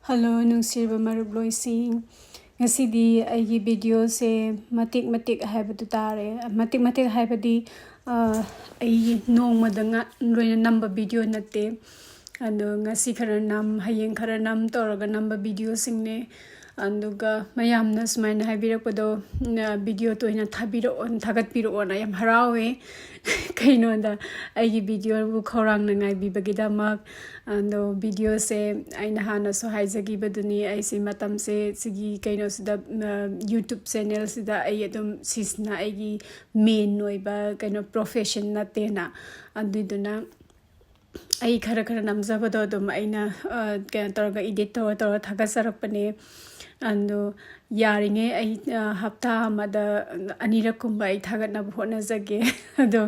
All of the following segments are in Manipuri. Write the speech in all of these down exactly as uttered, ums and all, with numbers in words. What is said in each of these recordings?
ꯍꯜꯂꯣ, ꯅꯨꯡꯁꯤꯔꯕ ꯃꯔꯨꯞꯂꯣꯏꯁꯤꯡ꯫ ꯉꯁꯤꯗꯤ ꯑꯩꯒꯤ ꯚꯤꯗꯤꯑꯣꯁꯦ ꯃꯇꯦꯛ ꯃꯇꯦꯛ ꯍꯥꯏꯕꯗꯨ ꯇꯥꯔꯦ꯫ ꯃꯇꯦꯛ ꯃꯇꯦꯛ ꯍꯥꯏꯕꯗꯤ, ꯑ, ꯑꯩ ꯅꯣꯡꯃꯗ ꯉ-, ꯂꯣꯏꯅ ꯅꯝꯕ ꯚꯤꯗꯤꯑꯣ ꯅꯠꯇꯦ꯫ ꯑꯗꯣ ꯉꯁꯤ ꯈꯔ ꯅꯝ, ꯍꯌꯦꯡ ꯈꯔ ꯅꯝ ꯇꯧꯔꯒ ꯅꯝꯕ ꯚꯤꯗꯤꯑꯣꯁꯤꯡꯅꯦ꯫ ꯑꯗꯨꯒ ꯃꯌꯥꯝꯅ ꯁꯨꯃꯥꯏꯅ ꯍꯥꯏꯕꯤꯔꯛꯄꯗꯣ, ꯅ-, ꯚꯤꯗꯤꯑꯣ ꯇꯣꯏꯅ ꯊꯥꯕꯤꯔꯛꯑꯣ, ꯊꯥꯒꯠꯄꯤꯔꯛꯑꯣꯅ ꯌꯥꯝ ꯍꯔꯥꯎꯋꯦ꯫ ꯀꯩꯅꯣꯗ, ꯑꯩꯒꯤ ꯚꯤꯗꯤꯑꯣꯕꯨ ꯈꯧꯔꯥꯡꯅ ꯉꯥꯏꯕꯤꯕꯒꯤꯗꯃꯛ꯫ ꯑꯗꯣ ꯚꯤꯗꯤꯑꯣꯁꯦ ꯑꯩꯅ ꯍꯥꯟꯅꯁꯨ ꯍꯥꯏꯖꯈꯤꯕꯗꯨꯅꯤ, ꯑꯩꯁꯦ ꯃꯇꯝꯁꯦ ꯁꯤꯒꯤ ꯀꯩꯅꯣꯁꯤꯗ, ꯑ, YouTube ꯆꯦꯅꯦꯜꯁꯤꯗ ꯑꯩ ꯑꯗꯨꯝ ꯁꯤꯁꯤꯅ ꯑꯩꯒꯤ ꯃꯦꯟ ꯑꯣꯏꯕ ꯀꯩꯅꯣ ꯄ꯭ꯔꯣꯐꯦꯁꯟ ꯅꯠꯇꯦꯅ꯫ ꯑꯗꯨꯏꯗꯨꯅ ꯑꯩ ꯈꯔ ꯈꯔ ꯅꯝꯖꯕꯗꯣ ꯑꯗꯨꯝ ꯑꯩꯅ, ꯑ, ꯀꯩꯅꯣ ꯇꯧꯔꯒ ꯏꯗꯤꯠ ꯇꯧꯔ ꯇꯧꯔ ꯊꯥꯒꯠꯆꯔꯛꯄꯅꯦ꯫ ꯑꯗꯣ ꯌꯥꯔꯤꯉꯩ ꯑꯩ, ꯑ, ꯍꯞꯇꯥ ꯑꯃꯗ ꯑꯅꯤꯔꯛꯀꯨꯝꯕ ꯑꯩ ꯊꯥꯒꯠꯅꯕ ꯍꯣꯠꯅꯖꯒꯦ꯫ ꯑꯗꯣ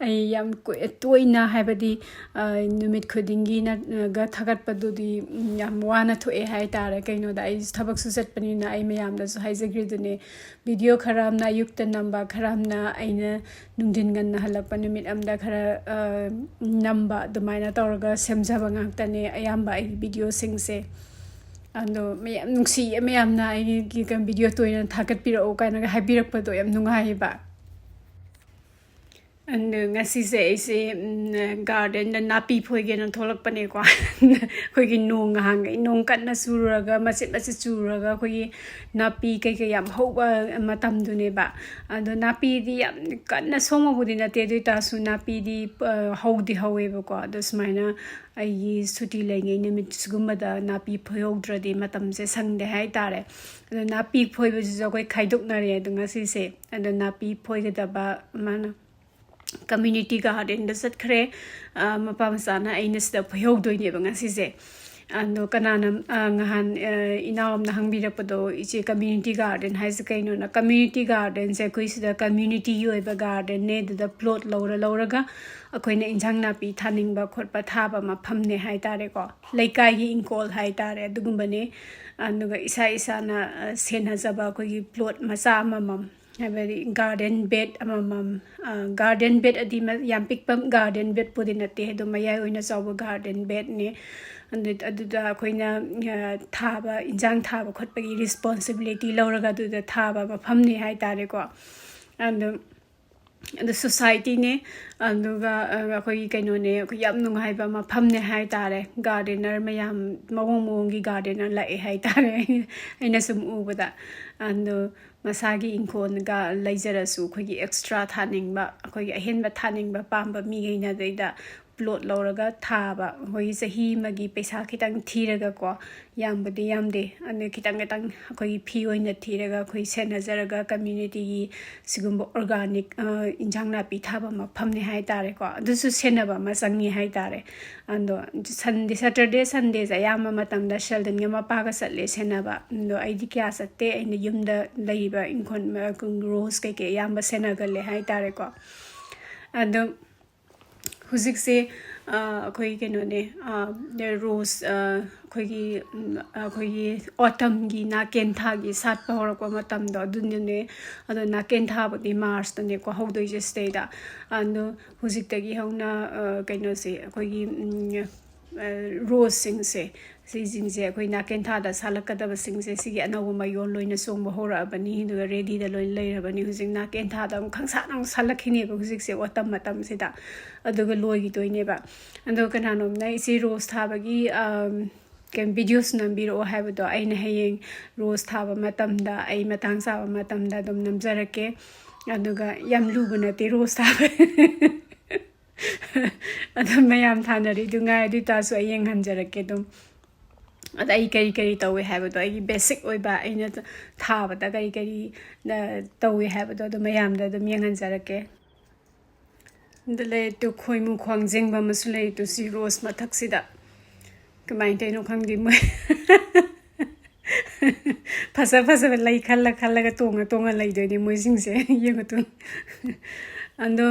ꯑꯩ ꯌꯥꯝ ꯀꯨꯏ-, ꯇꯣꯏꯅ ꯍꯥꯏꯕꯗꯤ, ꯑ, ꯅꯨꯃꯤꯠ ꯈꯨꯗꯤꯡꯒꯤ ꯅꯠ-, ꯒ ꯊꯥꯒꯠꯄꯗꯨꯗꯤ, ꯎꯝ, ꯌꯥꯝ ꯋꯥꯅ ꯊꯣꯛꯑꯦ ꯍꯥꯏꯇꯥꯔꯦ꯫ ꯀꯩꯅꯣꯗ ꯑꯩ ꯊꯕꯛꯁꯨ ꯆꯠꯄꯅꯤꯅ ꯑꯩ ꯃꯌꯥꯝꯗꯁꯨ ꯍꯥꯏꯖꯈ꯭ꯔꯤꯗꯨꯅꯦ꯫ ꯚꯤꯗꯤꯑꯣ ꯈꯔ ꯑꯃꯅ ꯑꯌꯨꯛꯇ ꯅꯝꯕ, ꯈꯔ ꯑꯃꯅ ꯑꯩꯅ ꯅꯨꯡꯊꯤꯟ ꯉꯟꯅ ꯍꯜꯂꯛꯄ ꯅꯨꯃꯤꯠ ꯑꯃꯗ ꯈꯔ, ꯑ, ꯅꯝꯕ, ꯑꯗꯨꯃꯥꯏꯅ ꯇꯧꯔꯒ ꯁꯦꯝꯖꯕ ꯉꯥꯛꯇꯅꯦ ꯑꯌꯥꯝꯕ ꯑꯩꯒꯤ ꯚꯤꯗꯤꯑꯣꯁꯤꯡꯁꯦ꯫ ꯑꯗꯣ ꯃꯌꯥꯝ ꯅꯨꯡꯁꯤꯌꯦ, ꯃꯌꯥꯝꯅ ꯑꯩꯒꯤ ꯀ-, ꯚꯤꯗꯤꯑꯣ ꯇꯣꯏꯅ ꯊꯥꯒꯠꯄꯤꯔꯛꯎ ꯀꯥꯏꯅꯒ ꯍꯥꯏꯕꯤꯔꯛꯄꯗꯣ ꯌꯥꯝ ꯅꯨꯡꯉꯥꯏꯌꯦꯕ꯫ ꯑꯗꯣ ꯉꯁꯤꯁꯦ ꯑꯩꯁꯦ, ꯎꯝ, ꯒꯥꯔꯗꯦꯟꯗ ꯅꯥꯄꯤ ꯐꯣꯏꯒꯦꯅ ꯊꯣꯛꯂꯛꯄꯅꯦꯀꯣ꯫ ꯑꯩꯈꯣꯏꯒꯤ ꯅꯣꯡ ꯉꯍꯥꯟꯈꯩ ꯅꯣꯡ ꯀꯟꯅ ꯆꯨꯔꯒ, ꯃꯆꯤꯠ ꯃꯆꯤꯠ ꯆꯨꯔꯒ ꯑꯩꯈꯣꯏꯒꯤ ꯅꯥꯄꯤ ꯀꯩꯀꯩ ꯌꯥꯝ ꯍꯧꯕ ꯃꯇꯝꯗꯨꯅꯦꯕ꯫ ꯑꯗꯣ ꯅꯥꯄꯤꯗꯤ ꯌꯥꯝ ꯀꯟꯅ ꯁꯣꯡꯕꯕꯨꯗꯤ ꯅꯠꯇꯦ, ꯑꯗꯨ ꯑꯣꯏ ꯇꯥꯔꯁꯨ ꯅꯥꯄꯤꯗꯤ, ꯑ, ꯍꯧꯗꯤ ꯍꯧꯋꯦꯕꯀꯣ꯫ ꯑꯗꯣ ꯁꯨꯃꯥꯏꯅ ꯑꯩꯒꯤ ꯁꯨꯇꯤ ꯂꯩꯉꯩ ꯅꯨꯃꯤꯠ ꯁꯤꯒꯨꯝꯕꯗ ꯅꯥꯄꯤ ꯐꯣꯏꯍꯧꯗ꯭ꯔꯗꯤ ꯃꯇꯝꯁꯦ ꯁꯪꯗꯦ ꯍꯥꯏꯇꯥꯔꯦ꯫ ꯑꯗꯣ ꯅꯥꯄꯤ ꯐꯣꯏꯕꯁꯤꯁꯨ ꯑꯩꯈꯣꯏ ꯈꯥꯏꯗꯣꯛꯅꯔꯦ ꯑꯗꯣ ꯉꯁꯤꯁꯦ꯫ ꯑꯗꯣ ꯅꯥꯄꯤ ꯐꯣꯏꯒꯗꯕ ꯃꯥꯅ ꯀꯝꯃ꯭ꯌꯨꯅꯤꯇꯤ ꯒꯥꯔꯗꯦꯟꯗ ꯆꯠꯈ꯭ꯔꯦ꯫ ꯑ, ꯃꯄꯥ ꯃꯆꯥꯅ ꯑꯩꯅ ꯁꯤꯗ ꯐꯣꯏꯍꯧꯗꯣꯏꯅꯦꯕ ꯉꯁꯤꯁꯦ꯫ ꯑꯗꯣ ꯀꯅꯥꯅ, ꯑ, ꯉꯍꯥꯟ, ꯑ, ꯏꯅꯥꯎ ꯑꯃꯅ ꯍꯪꯕꯤꯔꯛꯄꯗꯣ, "ꯏꯆꯦ, ꯀꯝꯃ꯭ꯌꯨꯅꯤꯇꯤ ꯒꯥꯔꯗꯦꯟ ꯍꯥꯏꯁꯦ ꯀꯩꯅꯣꯅ?" ꯀꯝꯃ꯭ꯌꯨꯅꯤꯇꯤ ꯒꯥꯔꯗꯦꯟꯁꯦ ꯑꯩꯈꯣꯏ ꯁꯤꯗ ꯀꯝꯃ꯭ꯌꯨꯅꯤꯇꯤꯒꯤ ꯑꯣꯏꯕ ꯒꯥꯔꯗꯦꯟꯅꯦ, ꯑꯗꯨꯗ ꯄ꯭ꯂꯣꯠ ꯂꯧꯔ ꯂꯧꯔꯒ ꯑꯩꯈꯣꯏꯅ ꯏꯟꯁꯥꯡ ꯅꯥꯄꯤ ꯊꯥꯅꯤꯡꯕ ꯈꯣꯠꯄ ꯊꯥꯕ ꯃꯐꯝꯅꯦ ꯍꯥꯏꯇꯥꯔꯦꯀꯣ꯫ ꯂꯩꯀꯥꯏꯒꯤ ꯏꯪꯈꯣꯜ ꯍꯥꯏꯇꯥꯔꯦ, ꯑꯗꯨꯒꯨꯝꯕꯅꯦ꯫ ꯑꯗꯨꯒ ꯏꯁꯥ ꯏꯁꯥꯅ, ꯑ, ꯁꯦꯟꯅꯖꯕ ꯑꯩꯈꯣꯏꯒꯤ ꯄ꯭ꯂꯣꯠ ꯃꯆꯥ ꯑꯃꯃꯝ꯫ ꯍꯥꯏꯕꯗꯤ garden bed ꯑꯃꯃꯝ, garden bed ꯑꯗꯤ ꯌꯥꯝ ꯄꯤꯛꯄ garden bedꯄꯨꯗꯤ ꯅꯠꯇꯦ, ꯑꯗꯨꯝ ꯃꯌꯥꯏ ꯑꯣꯏꯅ ꯆꯥꯎꯕ garden bedꯅꯦ꯫ ꯑꯗꯨꯗ ꯑꯩꯈꯣꯏꯅ ꯊꯥꯕ, ꯏꯟꯖꯥꯡ ꯊꯥꯕ ꯈꯣꯠꯄꯒꯤ responsibility ꯂꯧꯔꯒ ꯑꯗꯨꯗ ꯊꯥꯕ ꯃꯐꯝꯅꯤ ꯍꯥꯏ ꯇꯥꯔꯦꯀꯣ꯫ ꯑꯗꯨ ꯑꯗꯨ societyꯅꯦ꯫ ꯑꯗꯨꯒ ꯑꯩꯈꯣꯏꯒꯤ ꯀꯩꯅꯣꯅꯦ, ꯑꯩꯈꯣꯏ ꯌꯥꯝ ꯅꯨꯡꯉꯥꯏꯕ ꯃꯐꯝꯅꯦ ꯍꯥꯏ ꯇꯥꯔꯦ꯫ Gardener ꯃꯌꯥꯝ, ꯃꯑꯣꯡ ꯃꯑꯣꯡꯒꯤ gardener ꯂꯥꯛꯑꯦ ꯍꯥꯏ ꯇꯥꯔꯦ꯫ ꯑꯩꯅ ꯁꯨꯝ ꯎꯕꯗ꯫ ꯑꯗꯣ ꯃꯁꯥꯒꯤ ꯏꯪꯈꯣꯜꯒ ꯂꯩꯖꯔꯁꯨ, ꯑꯩꯈꯣꯏꯒꯤ extra ꯊꯥꯅꯤꯡꯕ, ꯑꯩꯈꯣꯏꯒꯤ ꯑꯍꯦꯟꯕ ꯊꯥꯅꯤꯡꯕ ꯄꯥꯝꯕ ꯃꯤꯈꯩꯅ ꯑꯗꯩꯗ plot ꯂꯧꯔꯒ ꯊꯥꯕ꯫ ꯑꯩꯈꯣꯏꯒꯤ ꯆꯍꯤ ꯑꯃꯒꯤ ꯄꯩꯁꯥ ꯈꯤꯇꯪ ꯊꯤꯔꯒꯀꯣ, ꯌꯥꯝꯕꯨꯗꯤ ꯌꯥꯝꯗꯦ꯫ ꯑꯗꯨ ꯈꯤꯇꯪ ꯈꯤꯇꯪ ꯑꯩꯈꯣꯏꯒꯤ ꯐꯤ ꯑꯣꯏꯅ ꯊꯤꯔꯒ ꯑꯩꯈꯣꯏ ꯁꯦꯟꯅꯖꯔꯒ communityꯒꯤ ꯁꯤꯒꯨꯝꯕ organic, ꯏꯟꯖꯥꯡ ꯅꯥꯄꯤ ꯊꯥꯕ ꯃꯐꯝꯅꯦ ꯍꯥꯏ ꯇꯥꯔꯦꯀꯣ꯫ ꯑꯗꯨꯁꯨ ꯁꯦꯟꯅꯕ ꯑꯃ ꯆꯪꯉꯤ ꯍꯥꯏ ꯇꯥꯔꯦ꯫ ꯑꯗꯣ Sunday, Saturday, Sundayꯁꯦ ꯑꯌꯥꯝꯕ ꯃꯇꯝꯗ Sheldonꯒ ꯃꯄꯥꯒ ꯆꯠꯂꯦ ꯁꯦꯟꯅꯕ꯫ ꯑꯗꯣ ꯑꯩꯗꯤ ꯀꯌꯥ ꯆꯠꯇꯦ꯫ ꯑꯩꯅ ꯌꯨꯝꯗ ꯂꯩꯕ ꯏꯪꯈꯣꯜ, rose ꯀꯩꯀꯩ ꯑꯌꯥꯝꯕ ꯁꯦꯟꯅꯒꯜꯂꯦ ꯍꯥꯏ ꯇꯥꯔꯦꯀꯣ꯫ ꯑꯗꯣ ꯍꯧꯖꯤꯛꯁꯦ ꯑꯩꯈꯣꯏ ꯀꯩꯅꯣꯅꯦ, rose, ꯑꯩꯈꯣꯏꯒꯤ ꯑꯩꯈꯣꯏꯒꯤ autumnꯒꯤ ꯅꯥꯀꯦꯟꯊꯥꯒꯤ ꯁꯥꯠꯄ ꯍꯧꯔꯛꯄ ꯃꯇꯝꯗꯣ ꯑꯗꯨꯅꯅꯦ꯫ ꯑꯗꯣ ꯅꯥꯀꯦꯟꯊꯥꯕꯨꯗꯤ Marchꯇꯅꯦꯀꯣ ꯍꯧꯗꯣꯏꯁꯦ ꯁꯤꯗꯩꯗ꯫ ꯑꯗꯣ ꯍꯧꯖꯤꯛꯇꯒꯤ ꯍꯧꯅ ꯀꯩꯅꯣꯁꯦ, ꯑꯩꯈꯣꯏꯒꯤ roseꯁꯤꯡꯁꯦ, ꯁꯤꯁꯤꯡꯁꯦ ꯑꯩꯈꯣꯏ ꯅꯥꯀꯦꯟꯊꯥꯗ ꯁꯥꯠꯂꯛꯀꯗꯕꯁꯤꯡꯁꯦ, ꯁꯤꯒꯤ ꯑꯅꯧꯕ ꯃꯌꯣꯟ ꯂꯣꯏꯅ ꯆꯣꯡꯕ ꯍꯧꯔꯛꯑꯕꯅꯤ, ꯑꯗꯨꯒ readyꯗ ꯂꯣꯏꯅ ꯂꯩꯔꯕꯅꯤ꯫ ꯍꯧꯖꯤꯛ ꯅꯥꯀꯦꯟꯊꯥꯗ ꯑꯃꯨꯛ ꯈꯪꯁꯥꯠ ꯑꯃꯨꯛ ꯁꯥꯠꯂꯛꯈꯤꯅꯦꯕ ꯍꯧꯖꯤꯛꯁꯦ, autumn ꯃꯇꯝꯁꯤꯗ꯫ ꯑꯗꯨꯒ ꯂꯣꯏꯈꯤꯗꯣꯏꯅꯦꯕ꯫ ꯑꯗꯣ ꯀꯅꯥꯅꯣꯝꯅ ꯏꯆꯦ rose ꯊꯥꯕꯒꯤ ꯀꯩꯅꯣ, videoꯁꯨ ꯅꯝꯕꯤꯔꯛꯑꯣ ꯍꯥꯏꯕꯗꯣ, ꯑꯩꯅ ꯍꯌꯦꯡ rose ꯊꯥꯕ ꯃꯇꯝꯗ, ꯑꯩ ꯃꯇꯥꯡ ꯆꯥꯕ ꯃꯇꯝꯗ ꯑꯗꯨꯝ ꯅꯝꯖꯔꯛꯀꯦ꯫ ꯑꯗꯨꯒ ꯌꯥꯝ ꯂꯨꯕ ꯅꯠꯇꯦ rose ꯊꯥꯕ꯫ ꯑꯗꯨꯝ ꯃꯌꯥꯝ ꯊꯥꯅꯔꯤꯗꯨ ꯉꯥꯏ, ꯑꯗꯨ ꯑꯣꯏꯇꯥꯔꯁꯨ ꯑꯩ ꯌꯦꯡꯍꯟꯖꯔꯛꯀꯦ ꯑꯗꯨꯝ꯫ ꯑꯗ ꯑꯩ ꯀꯔꯤ ꯀꯔꯤ ꯇꯧꯋꯦ ꯍꯥꯏꯕꯗꯣ, ꯑꯩꯒꯤ basic ꯑꯣꯏꯕ ꯑꯩꯅ ꯊꯥꯕꯗ ꯀꯔꯤ ꯀꯔꯤ ꯇꯧꯋꯦ ꯍꯥꯏꯕꯗꯣ ꯑꯗꯨꯝ ꯃꯌꯥꯝꯗ ꯑꯗꯨꯝ ꯌꯦꯡꯍꯟꯖꯔꯛꯀꯦ꯫ ꯑꯗ ꯂꯩ ꯇꯨ, ꯈꯣꯏꯃꯨ ꯈ꯭ꯋꯥꯡꯖꯦꯡꯕ ꯑꯃꯁꯨ ꯂꯩ ꯇꯨ, ꯁꯤ rose ꯃꯊꯛꯁꯤꯗ꯫ ꯀꯃꯥꯏꯅ ꯇꯧꯔꯤꯅꯣ ꯈꯪꯗꯦ ꯃꯣꯏ꯫ ꯐꯖ ꯐꯖꯕ ꯂꯩ ꯈꯜꯂ ꯈꯜꯂꯒ ꯇꯣꯡꯉ ꯇꯣꯡꯉ ꯂꯩꯗꯣꯏꯅꯦ ꯃꯣꯏꯁꯤꯡꯁꯦ꯫ ꯌꯦꯡꯉꯨ ꯇꯨ꯫ ꯑꯗꯣ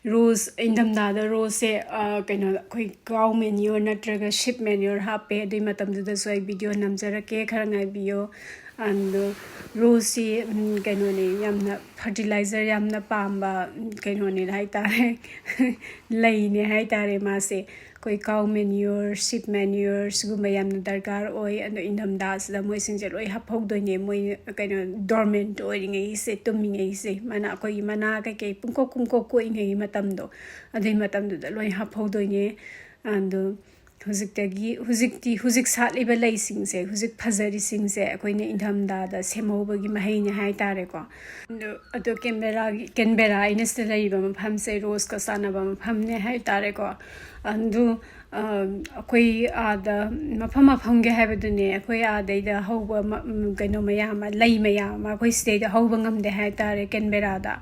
ꯔꯣꯁ, ꯏꯪꯊꯝꯊꯥꯗ ꯔꯣꯁꯁꯦ, ꯑ, ꯀꯩꯅꯣ, ꯑꯩꯈꯣꯏ cow manure ꯅꯠꯇ꯭ꯔꯒ sheep manure ꯍꯥꯞꯄꯦ꯫ ꯑꯗꯨꯏ ꯃꯇꯝꯗꯨꯗꯁꯨ ꯑꯩ video ꯅꯝꯖꯔꯛꯀꯦ, ꯈꯔ ꯉꯥꯏꯕꯤꯌꯣ꯫ ꯑꯗꯣ ꯔꯣꯁꯁꯤ, ꯎꯝ, ꯀꯩꯅꯣꯅꯦ, ꯌꯥꯝꯅ fertilizer ꯌꯥꯝꯅ ꯄꯥꯝꯕ, ꯎꯝ, ꯀꯩꯅꯣꯅꯦ ꯍꯥꯏꯇꯥꯔꯦ꯫ ꯂꯩꯅꯦ ꯍꯥꯏꯇꯥꯔꯦ ꯃꯥꯁꯦ꯫ ꯑꯩꯈꯣꯏ cow manure, sheep manure ꯁꯤꯒꯨꯝꯕ ꯌꯥꯝꯅ ꯗꯔꯀꯥꯔ ꯑꯣꯏ꯫ ꯑꯗꯣ ꯏꯪꯊꯝꯊꯥꯁꯤꯗ ꯃꯣꯏꯁꯤꯡꯁꯦ ꯂꯣꯏ ꯍꯥꯞꯍꯧꯗꯣꯏꯅꯦ꯫ ꯃꯣꯏ, ꯀꯩꯅꯣ, dormant ꯑꯣꯏꯔꯤꯉꯩꯁꯦ, ꯇꯨꯝꯃꯤꯉꯩꯁꯦ, ꯃꯅꯥ, ꯑꯩꯈꯣꯏꯒꯤ ꯃꯅꯥ ꯀꯩꯀꯩ ꯄꯨꯡꯀꯣꯛ, ꯄꯨꯡꯀꯣꯛ ꯀꯣꯛꯏꯉꯩꯒꯤ ꯃꯇꯝꯗꯣ, ꯑꯗꯨꯏ ꯃꯇꯝꯗꯨꯗ ꯂꯣꯏ ꯍꯥꯞꯍꯧꯗꯣꯏꯅꯦ꯫ ꯑꯗꯣ ꯍꯧꯖꯤꯛꯇꯒꯤ, ꯍꯧꯖꯤꯛꯇꯤ, ꯍꯧꯖꯤꯛ ꯁꯥꯠꯂꯤꯕ ꯂꯩꯁꯤꯡꯁꯦ, ꯍꯧꯖꯤꯛ ꯐꯖꯔꯤꯁꯤꯡꯁꯦ ꯑꯩꯈꯣꯏꯅ ꯏꯪꯊꯝꯊꯥꯗ ꯁꯦꯝꯍꯧꯕꯒꯤ ꯃꯍꯩꯅꯦ ꯍꯥꯏꯇꯥꯔꯦꯀꯣ꯫ ꯑꯗꯣ, ꯑꯗꯣ ꯀꯦꯟꯕꯦꯔꯥꯒꯤ, ꯀꯦꯟꯕꯦꯔꯥ, ꯑꯩꯅ ꯁꯤꯗ ꯂꯩꯔꯤꯕ ꯃꯐꯝꯁꯦ ꯔꯣꯁꯀ ꯆꯥꯟꯅꯕ ꯃꯐꯝꯅꯦ ꯍꯥꯏꯇꯥꯔꯦꯀꯣ꯫ ꯑꯗꯨ, ꯑ, ꯑꯩꯈꯣꯏ ꯑꯥꯗ ꯃꯐꯝ ꯃꯐꯝꯒꯤ ꯍꯥꯏꯕꯗꯨꯅꯦ, ꯑꯩꯈꯣꯏ ꯑꯥꯗꯩꯗ ꯍꯧꯕ ꯃ-, ꯎꯝ, ꯀꯩꯅꯣ ꯃꯌꯥꯝ ꯑꯃ, ꯂꯩ ꯃꯌꯥꯝ ꯑꯃ ꯑꯩꯈꯣꯏ ꯁꯤꯗꯩꯗ ꯍꯧꯕ ꯉꯝꯗꯦ ꯍꯥꯏꯇꯥꯔꯦ ꯀꯦꯟꯕꯦꯔꯥꯗ꯫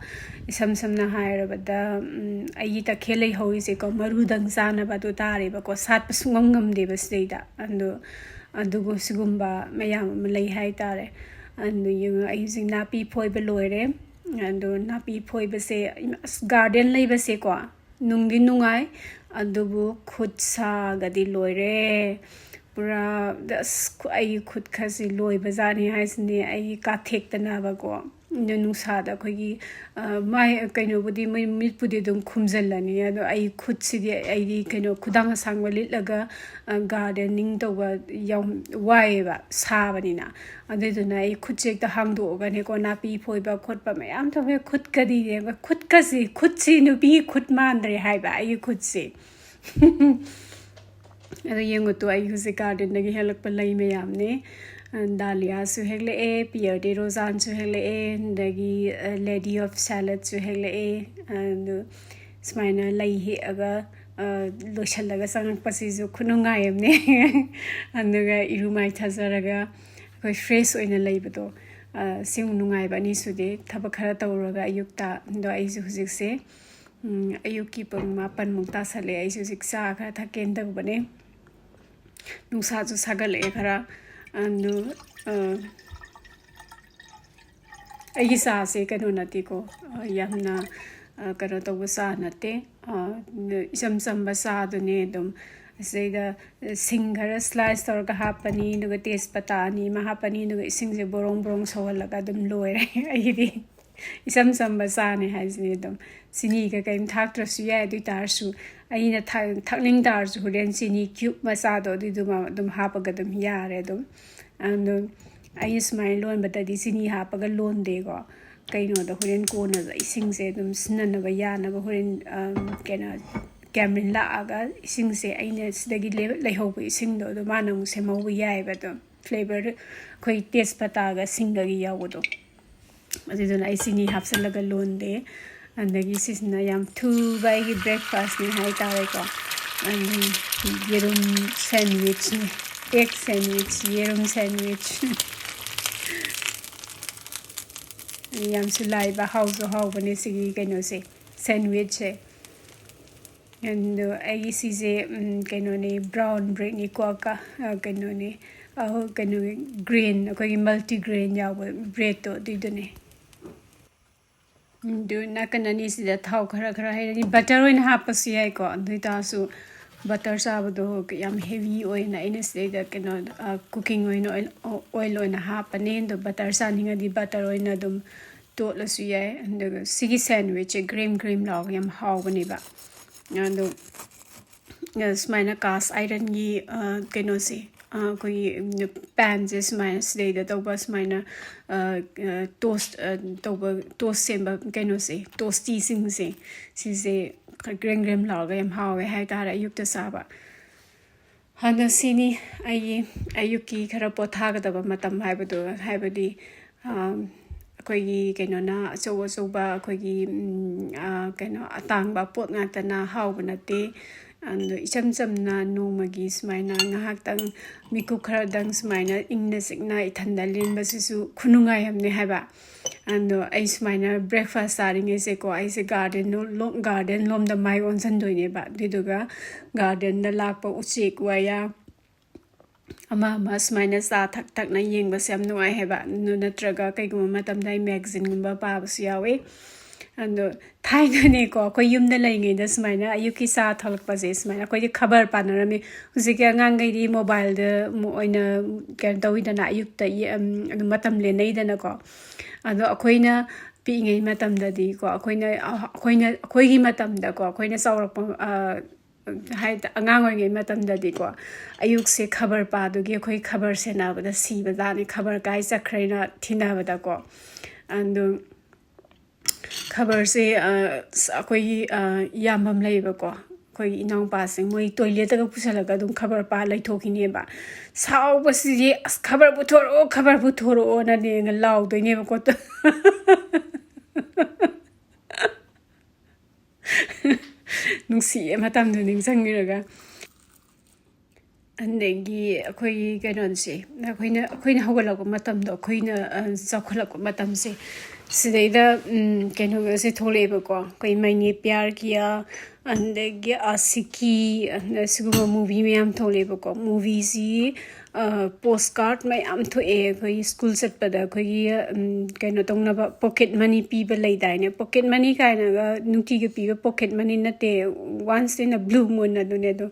ꯏꯁꯝ ꯁꯝꯅ ꯍꯥꯏꯔꯕꯗ, ꯎꯝ, ꯑꯩꯒꯤ ꯇꯈꯦꯜ ꯂꯩꯍꯧꯔꯤꯁꯦꯀꯣ, ꯃꯔꯨꯗꯪ ꯆꯥꯅꯕ ꯑꯗꯨ ꯇꯥꯔꯦꯕꯀꯣ, ꯁꯥꯠꯄ ꯁꯨꯡꯉꯝ ꯉꯝꯗꯦꯕ ꯁꯤꯗꯩꯗ꯫ ꯑꯗꯨ, ꯑꯗꯨꯕꯨ ꯁꯤꯒꯨꯝꯕ ꯃꯌꯥꯝ ꯑꯃ ꯂꯩ ꯍꯥꯏꯇꯥꯔꯦ꯫ ꯑꯗꯨ ꯌꯦꯡꯉꯣ, ꯑꯩ ꯍꯧꯖꯤꯛ ꯅꯥꯄꯤ ꯐꯣꯏꯕ ꯂꯣꯏꯔꯦ꯫ ꯑꯗꯣ ꯅꯥꯄꯤ ꯐꯣꯏꯕꯁꯦ, ꯑꯁ, garden ꯂꯩꯕꯁꯦꯀꯣ, ꯅꯨꯡꯗꯤ ꯅꯨꯡꯉꯥꯏ, ꯑꯗꯨꯕꯨ ꯈꯨꯠ ꯁꯥꯒꯗꯤ ꯂꯣꯏꯔꯦ꯫ ꯄꯨꯔꯥ, ꯑꯁ, ꯈꯨ-, ꯑꯩꯒꯤ ꯈꯨꯠꯈꯁꯤ ꯂꯣꯏꯕꯖꯥꯠꯅꯤ ꯍꯥꯏꯁꯤꯅꯦ, ꯑꯩꯒꯤ ꯀꯥꯊꯦꯛꯇꯅꯕꯀꯣ꯫ ꯑꯗꯨ ꯅꯨꯡꯁꯥꯗ ꯑꯩꯈꯣꯏꯒꯤ, ꯑ, ꯃꯥꯏ, ꯀꯩꯅꯣꯕꯨꯗꯤ, ꯃꯣꯏ ꯃꯤꯠꯄꯨꯗꯤ ꯑꯗꯨꯝ ꯈꯨꯝꯖꯤꯜꯂꯅꯤ, ꯑꯗꯣ ꯑꯩ ꯈꯨꯠꯁꯤꯗꯤ, ꯑꯩꯗꯤ ꯀꯩꯅꯣ, ꯈꯨꯗꯥꯡ ꯑꯁꯥꯡꯕ ꯂꯤꯠꯂꯒ, ꯑ, gardening ꯇꯧꯕ ꯌꯥꯝ ꯋꯥꯏꯌꯦꯕ, ꯁꯥꯕꯅꯤꯅ꯫ ꯑꯗꯨꯗꯨꯅ ꯑꯩ ꯈꯨꯠꯁꯦ ꯍꯦꯛꯇ ꯍꯥꯡꯗꯣꯛꯑꯒꯅꯦꯀꯣ, ꯅꯥꯄꯤ ꯐꯣꯏꯕ ꯈꯣꯠꯄ ꯃꯌꯥꯝ ꯇꯧꯋꯦ꯫ ꯈꯨꯠꯀꯗꯤ ꯌꯦꯡꯉꯣ, ꯈꯨꯠꯀꯁꯤ, ꯈꯨꯠꯁꯤ ꯅꯨꯄꯤꯒꯤ ꯈꯨꯠ ꯃꯥꯟꯗ꯭ꯔꯦ ꯍꯥꯏꯕ, ꯑꯩꯒꯤ ꯈꯨꯠꯁꯤ꯫ ꯑꯗꯣ ꯌꯦꯡꯉꯨ ꯇꯨ, ꯑꯩ ꯍꯧꯖꯤꯛ garden ꯗꯒꯤ ꯍꯦꯛꯂꯛꯄ ꯂꯩ ꯃꯌꯥꯝꯅꯦ꯫ ꯑ, dahlia ꯁꯨ ꯍꯦꯛꯂꯛꯑꯦ, pierre de rose ꯁꯨ ꯍꯦꯛꯂꯛꯑꯦ, ꯑꯗꯒꯤ, ꯑ, lady of salad ꯁꯨ ꯍꯦꯛꯂꯛꯑꯦ꯫ ꯑꯗꯨ ꯁꯨꯃꯥꯏꯅ ꯂꯩ ꯍꯦꯛꯑꯒ, ꯑ, ꯂꯣꯏꯁꯤꯜꯂꯒ ꯆꯪꯉꯛꯄꯁꯤꯁꯨ ꯈꯨꯅꯨꯡꯉꯥꯏ ꯑꯃꯅꯦ꯫ ꯑꯗꯨꯒ ꯏꯔꯨ ꯃꯥꯏꯊꯖꯔꯒ ꯑꯩꯈꯣꯏ fresh ꯑꯣꯏꯅ ꯂꯩꯕꯗꯣ, ꯑ, ꯁꯤꯃꯨꯛ ꯅꯨꯡꯉꯥꯏꯕ ꯑꯅꯤꯁꯨꯗꯦ꯫ ꯊꯕꯛ ꯈꯔ ꯇꯧꯔꯒ ꯑꯌꯨꯛꯇ, ꯑꯗꯣ ꯑꯩꯁꯨ ꯍꯧꯖꯤꯛꯁꯦ, ꯎꯝ, ꯑꯌꯨꯛꯀꯤ ꯄꯨꯡ ꯃꯥꯄꯟꯃꯨꯛ ꯇꯥꯁꯜꯂꯦ꯫ ꯑꯩꯁꯨ ꯍꯧꯖꯤꯛ ꯆꯥ ꯈꯔ ꯊꯛꯀꯦꯅ ꯇꯧꯕꯅꯦ꯫ ꯅꯨꯡꯁꯥꯁꯨ ꯁꯥꯒꯠꯂꯛꯑꯦ ꯈꯔ꯫ ꯑꯗꯨ, ꯑ, ꯑꯩꯒꯤ ꯆꯥꯁꯦ ꯀꯩꯅꯣ ꯅꯠꯇꯦꯀꯣ, ꯑ, ꯌꯥꯝꯅ, ꯑ, ꯀꯩꯅꯣ ꯇꯧꯕ ꯆꯥ ꯅꯠꯇꯦ꯫ ꯑ, ꯏꯆꯝ ꯆꯝꯕ ꯆꯥꯗꯨꯅꯦ ꯑꯗꯨꯝ꯫ ꯑꯁꯤꯗꯩꯗ ꯁꯤꯡ ꯈꯔ slice ꯇꯧꯔꯒ ꯍꯥꯞꯄꯅꯤ, ꯑꯗꯨꯒ ꯇꯦꯖꯄꯇꯥ ꯑꯅꯤ ꯑꯃ ꯍꯥꯞꯄꯅꯤ, ꯑꯗꯨꯒ ꯏꯁꯤꯡꯁꯦ ꯕꯣꯔꯣꯡ ꯕꯣꯔꯣꯡ ꯁꯧꯍꯜꯂꯒ ꯑꯗꯨꯝ ꯂꯣꯏꯔꯦ꯫ ꯑꯩꯒꯤꯗꯤ ꯏꯆꯝ ꯆꯝꯕ ꯆꯥꯅꯦ ꯍꯥꯏꯁꯤꯅꯦ꯫ ꯑꯗꯨꯝ ꯆꯤꯅꯤꯒ ꯀꯔꯤꯝ ꯊꯥꯛꯇ꯭ꯔꯁꯨ ꯌꯥꯏ꯫ ꯑꯗꯨ ꯑꯣꯏ ꯇꯥꯔꯁꯨ ꯑꯩꯅ ꯊꯥ-, ꯊꯛꯅꯤꯡ ꯇꯥꯔꯁꯨ ꯍꯣꯔꯦꯟ ꯆꯤꯅꯤ cube ꯃꯆꯥꯗꯣ ꯑꯗꯨꯏꯗꯨꯃ ꯑꯗꯨꯝ ꯍꯥꯞꯄꯒ ꯑꯗꯨꯝ ꯌꯥꯔꯦ꯫ ꯑꯗꯨꯝ, ꯑꯗꯨꯝ ꯑꯩꯅ ꯁꯨꯃꯥꯏꯅ ꯂꯣꯟꯕꯗꯗꯤ ꯆꯤꯅꯤ ꯍꯥꯞꯄꯒ ꯂꯣꯟꯗꯦꯀꯣ꯫ ꯀꯩꯅꯣꯗ ꯍꯣꯔꯦꯟ ꯀꯣꯟꯅ ꯏꯁꯤꯡꯁꯦ ꯑꯗꯨꯝ ꯁꯤꯖꯤꯟꯅꯅꯕ ꯌꯥꯅꯕ ꯍꯣꯔꯦꯟ, ꯑꯝ, ꯀꯩꯅꯣ, ꯀꯦꯃꯔꯤꯟ ꯂꯥꯛꯑꯒ ꯏꯁꯤꯡꯁꯦ, ꯑꯩꯅ ꯁꯤꯗꯒꯤ ꯂꯦ-, ꯂꯩꯍꯧꯕ ꯏꯁꯤꯡꯗꯣ ꯑꯗꯨ ꯃꯥꯅ ꯑꯃꯨꯛ ꯁꯦꯝꯍꯧꯕ ꯌꯥꯏꯑꯕ꯫ ꯑꯗꯨꯝ flavour ꯑꯩꯈꯣꯏ ꯇꯦꯖꯄꯇꯥꯒ ꯁꯤꯡꯒꯒꯤ ꯌꯥꯎꯕꯗꯣ꯫ ꯑꯗꯨꯗꯨꯅ ꯑꯩ ꯆꯤꯅꯤ ꯍꯥꯞꯆꯤꯜꯂꯒ ꯂꯣꯟꯗꯦ꯫ ꯑꯗꯒꯤ ꯁꯤꯁꯤꯅ ꯌꯥꯝ ꯊꯨꯕ ꯑꯩꯒꯤ breakfastꯅꯤ ꯍꯥꯏꯇꯥꯔꯦꯀꯣ꯫ ꯑꯗꯨꯝ ꯌꯦꯔꯨꯝ sandwichꯅꯤ꯫ Egg sandwich, ꯌꯦꯔꯨꯝ sandwich꯫ ꯌꯥꯝꯁꯨ ꯂꯥꯏꯕ, ꯍꯥꯎꯁꯨ ꯍꯥꯎꯕꯅꯦ ꯁꯤꯒꯤ ꯀꯩꯅꯣꯁꯦ, sandwichꯁꯦ꯫ ꯑꯗꯣ ꯑꯩꯒꯤ ꯁꯤꯁꯦ, ꯎꯝ, ꯀꯩꯅꯣꯅꯦ, brown breadꯅꯤꯀꯣ, ꯀ-, ꯑ, ꯀꯩꯅꯣꯅꯦ, ꯑ, ꯀꯩꯅꯣ, grain, ꯑꯩꯈꯣꯏꯒꯤ multigrain ꯌꯥꯎꯕ breadꯇꯣ ꯑꯗꯨꯏꯗꯨꯅꯦ꯫ ꯑꯗꯨ ꯅꯥꯀꯟ ꯑꯅꯤꯁꯤꯗ ꯊꯥꯎ ꯈꯔ ꯈꯔ ꯍꯩꯔꯅꯤ꯫ Butter ꯑꯣꯏꯅ ꯍꯥꯞꯄꯁꯨ ꯌꯥꯏꯀꯣ, ꯑꯗꯨ ꯑꯣꯏꯇꯥꯔꯁꯨ butter ꯆꯥꯕꯗꯣ ꯌꯥꯝ heavy ꯑꯣꯏꯅ ꯑꯩꯅ ꯁꯤꯗꯩꯗ ꯀꯩꯅꯣ, ꯑ, cooking ꯑꯣꯏꯅ oil, oil ꯑꯣꯏꯅ ꯍꯥꯞꯄꯅꯤ꯫ ꯑꯗꯣ butter ꯆꯥꯅꯤꯡꯉꯗꯤ butter ꯑꯣꯏꯅ ꯑꯗꯨꯝ ꯇꯣꯠꯂꯁꯨ ꯌꯥꯏ꯫ ꯑꯗꯨꯒ ꯁꯤꯒꯤ sandwichꯁꯦ ꯒ꯭ꯔꯦꯝ ꯒ꯭ꯔꯦꯝ ꯂꯥꯎꯔꯒ ꯌꯥꯝ ꯍꯥꯎꯕꯅꯦꯕ꯫ ꯑꯗꯣ, ꯑ, ꯁꯨꯃꯥꯏꯅ cast ironꯒꯤ, ꯑ, ꯀꯩꯅꯣꯁꯦ, ꯑ, ꯑꯩꯈꯣꯏꯒꯤ, ꯎꯝ, panꯁꯦ ꯁꯨꯃꯥꯏꯅ ꯁꯤꯗꯩꯗ ꯇꯧꯕ ꯁꯨꯃꯥꯏꯅ, ꯑ, ꯑ, toast, ꯑ, ꯇꯧꯕ, toast ꯁꯦꯝꯕ ꯀꯩꯅꯣꯁꯦ, toastyꯁꯤꯡꯁꯦ, ꯁꯤꯁꯦ ꯈꯔ ꯒ꯭ꯔꯦꯝ ꯒ꯭ꯔꯦꯝ ꯂꯥꯎꯔꯒ ꯌꯥꯝ ꯍꯥꯎꯋꯦ ꯍꯥꯏꯇꯥꯔꯦ ꯑꯌꯨꯛꯇ ꯆꯥꯕ꯫ ꯑꯗꯣ ꯁꯤꯅꯤ ꯑꯩꯒꯤ ꯑꯌꯨꯛꯀꯤ ꯈꯔ ꯄꯣꯊꯥꯒꯗꯕ ꯃꯇꯝ ꯍꯥꯏꯕꯗꯣ, ꯍꯥꯏꯕꯗꯤ, ꯑꯝ, ꯑꯩꯈꯣꯏꯒꯤ ꯀꯩꯅꯣꯅ ꯑꯆꯧ ꯑꯆꯧꯕ ꯑꯩꯈꯣꯏꯒꯤ, ꯎꯝ, ꯑ, ꯀꯩꯅꯣ ꯑꯇꯥꯡꯕ ꯄꯣꯠ ꯉꯥꯛꯇꯅ ꯍꯥꯎꯕ ꯅꯠꯇꯦ꯫ ꯑꯗꯣ ꯏꯆꯝ ꯆꯝꯅ ꯅꯣꯡꯃꯒꯤ ꯁꯨꯃꯥꯏꯅ ꯉꯥꯏꯍꯥꯛꯇꯪ ꯃꯤꯀꯨꯞ ꯈꯔꯗꯪ ꯁꯨꯃꯥꯏꯅ ꯏꯪꯅ ꯆꯤꯛꯅ ꯏꯊꯟꯗ ꯂꯦꯟꯕꯁꯤꯁꯨ ꯈꯨꯅꯨꯡꯉꯥꯏ ꯑꯃꯅꯤ ꯍꯥꯏꯕ꯫ ꯑꯗꯣ ꯑꯩ ꯁꯨꯃꯥꯏꯅ breakfast ꯆꯥꯔꯤꯉꯩꯁꯦꯀꯣ, ꯑꯩꯁꯦ garden ꯂꯣ-, garden ꯂꯣꯝꯗ ꯃꯥꯏ ꯑꯣꯟꯁꯤꯟꯗꯣꯏꯅꯦꯕ꯫ ꯑꯗꯨꯏꯗꯨꯒ gardenꯗ ꯂꯥꯛꯄ ꯎꯆꯦꯛ ꯋꯥꯌꯥ ꯑꯃ ꯑꯃ ꯁꯨꯃꯥꯏꯅ ꯆꯥ ꯊꯛ ꯊꯛꯅ ꯌꯦꯡꯕꯁꯦ ꯌꯥꯝ ꯅꯨꯡꯉꯥꯏ ꯍꯥꯏꯕ꯫ ꯑꯗꯨ ꯅꯠꯇ꯭ꯔꯒ ꯀꯩꯒꯨꯝꯕ ꯃꯇꯝꯗ ꯑꯩ magazineꯒꯨꯝꯕ ꯄꯥꯕꯁꯨ ꯌꯥꯎꯋꯤ꯫ ꯑꯗꯣ ꯊꯥꯏꯅꯅꯦꯀꯣ, ꯑꯩꯈꯣꯏ ꯌꯨꯝꯗ ꯂꯩꯔꯤꯉꯩꯗ ꯁꯨꯃꯥꯏꯅ ꯑꯌꯨꯛꯀꯤ ꯆꯥ ꯊꯛꯂꯛꯄꯁꯦ, ꯁꯨꯃꯥꯏꯅ ꯑꯩꯈꯣꯏꯗꯤ ꯈꯕꯔ ꯄꯥꯅꯔꯝꯃꯤ꯫ ꯍꯧꯖꯤꯛꯀꯤ ꯑꯉꯥꯡꯈꯩꯗꯤ ꯃꯣꯕꯥꯏꯜꯗ ꯑꯣꯏꯅ ꯀꯩꯅꯣ ꯇꯧꯋꯤꯗꯅ, ꯑꯌꯨꯛꯇ ꯌꯦ-, ꯑꯝ, ꯑꯗꯨꯝ ꯃꯇꯝ ꯂꯦꯟꯅꯩꯗꯅꯀꯣ꯫ ꯑꯗꯣ ꯑꯩꯈꯣꯏꯅ ꯄꯤꯛꯏꯉꯩ ꯃꯇꯝꯗꯗꯤꯀꯣ, ꯑꯩꯈꯣꯏꯅ, ꯑꯩꯈꯣꯏꯅ, ꯑꯩꯈꯣꯏꯒꯤ ꯃꯇꯝꯗꯀꯣ, ꯑꯩꯈꯣꯏꯅ ꯆꯥꯎꯔꯛꯄ, ꯑ, ꯍꯥꯏꯗꯤ ꯑꯉꯥꯡ ꯑꯣꯏꯔꯤꯉꯩ ꯃꯇꯝꯗꯗꯤꯀꯣ, ꯑꯌꯨꯛꯁꯦ ꯈꯕꯔ ꯄꯥꯗꯨꯒꯤ ꯑꯩꯈꯣꯏ ꯈꯕꯔ ꯁꯦꯟꯅꯕꯗ ꯁꯤꯕꯖꯥꯠꯅꯤ, ꯈꯕꯔ ꯀꯥꯏ ꯆꯠꯈ꯭ꯔꯦꯅ ꯊꯤꯅꯕꯗꯀꯣ꯫ ꯑꯗꯨ ꯈꯕꯔꯁꯦ, ꯑ, ꯑꯁ, ꯑꯩꯈꯣꯏꯒꯤ, ꯑ, ꯏꯌꯥꯝꯕ ꯑꯃ ꯂꯩꯌꯦꯕꯀꯣ, ꯑꯩꯈꯣꯏꯒꯤ ꯏꯅꯥꯎꯄꯥꯁꯤꯡ, ꯃꯣꯏ ꯇꯣꯏꯂꯦꯠꯇꯒ ꯄꯨꯁꯜꯂꯒ ꯑꯗꯨꯝ ꯈꯕꯔ ꯄꯥ ꯂꯩꯊꯣꯛꯈꯤꯅꯦꯕ꯫ ꯁꯥꯎꯕꯁꯤꯗꯤ, "ꯑꯁ, ꯈꯕꯔ ꯄꯨꯊꯣꯔꯛꯑꯣ, ꯈꯕꯔ ꯄꯨꯊꯣꯔꯛꯑꯣꯅꯅꯦ" ꯂꯥꯎꯗꯣꯏꯅꯦꯕꯀꯣ꯫ ꯅꯨꯡꯁꯤꯌꯦ ꯃꯇꯝꯗꯣ ꯅꯤꯡꯁꯤꯡꯕꯤꯔꯒ꯫ ꯑꯗꯒꯤ ꯑꯩꯈꯣꯏꯒꯤ ꯀꯩꯅꯣꯁꯦ, ꯑꯩꯈꯣꯏꯅ, ꯑꯩꯈꯣꯏꯅ ꯍꯧꯒꯠꯂꯛꯄ ꯃꯇꯝꯗꯣ, ꯑꯩꯈꯣꯏꯅ, ꯑ, ꯆꯥꯎꯈꯠꯂꯛꯄ ꯃꯇꯝꯁꯦ, ꯁꯤꯗꯩꯗ, ꯎꯝ, ꯀꯩꯅꯣꯒꯁꯦ ꯊꯣꯛꯂꯛꯑꯦꯕꯀꯣ, ꯑꯩꯈꯣꯏ ꯃꯩꯅꯦ ꯄ꯭ꯌꯥꯔ ꯀꯤꯌꯥ, ꯑꯗꯒꯤ ꯑꯥꯁꯤꯀꯤ, ꯑꯗ ꯁꯤꯒꯨꯝꯕ movie ꯃꯌꯥꯝ ꯊꯣꯛꯂꯛꯑꯦꯕꯀꯣ꯫ Movieꯁꯤ, ꯑ, postcard ꯃꯌꯥꯝ ꯊꯣꯛꯑꯦ꯫ ꯑꯩꯈꯣꯏꯒꯤ school ꯆꯠꯄꯗ ꯑꯩꯈꯣꯏꯒꯤ, ꯎꯝ, ꯀꯩꯅꯣ ꯇꯧꯅꯕ pocket money ꯄꯤꯕ ꯂꯩꯗꯥꯏꯅꯦ? Pocket money ꯀꯥꯏꯅꯒ ꯅꯨꯡꯇꯤꯒꯤ ꯄꯤꯕ pocket money ꯅꯠꯇꯦ, once in a blue moon ꯑꯗꯨꯅꯦ꯫ ꯑꯗꯣ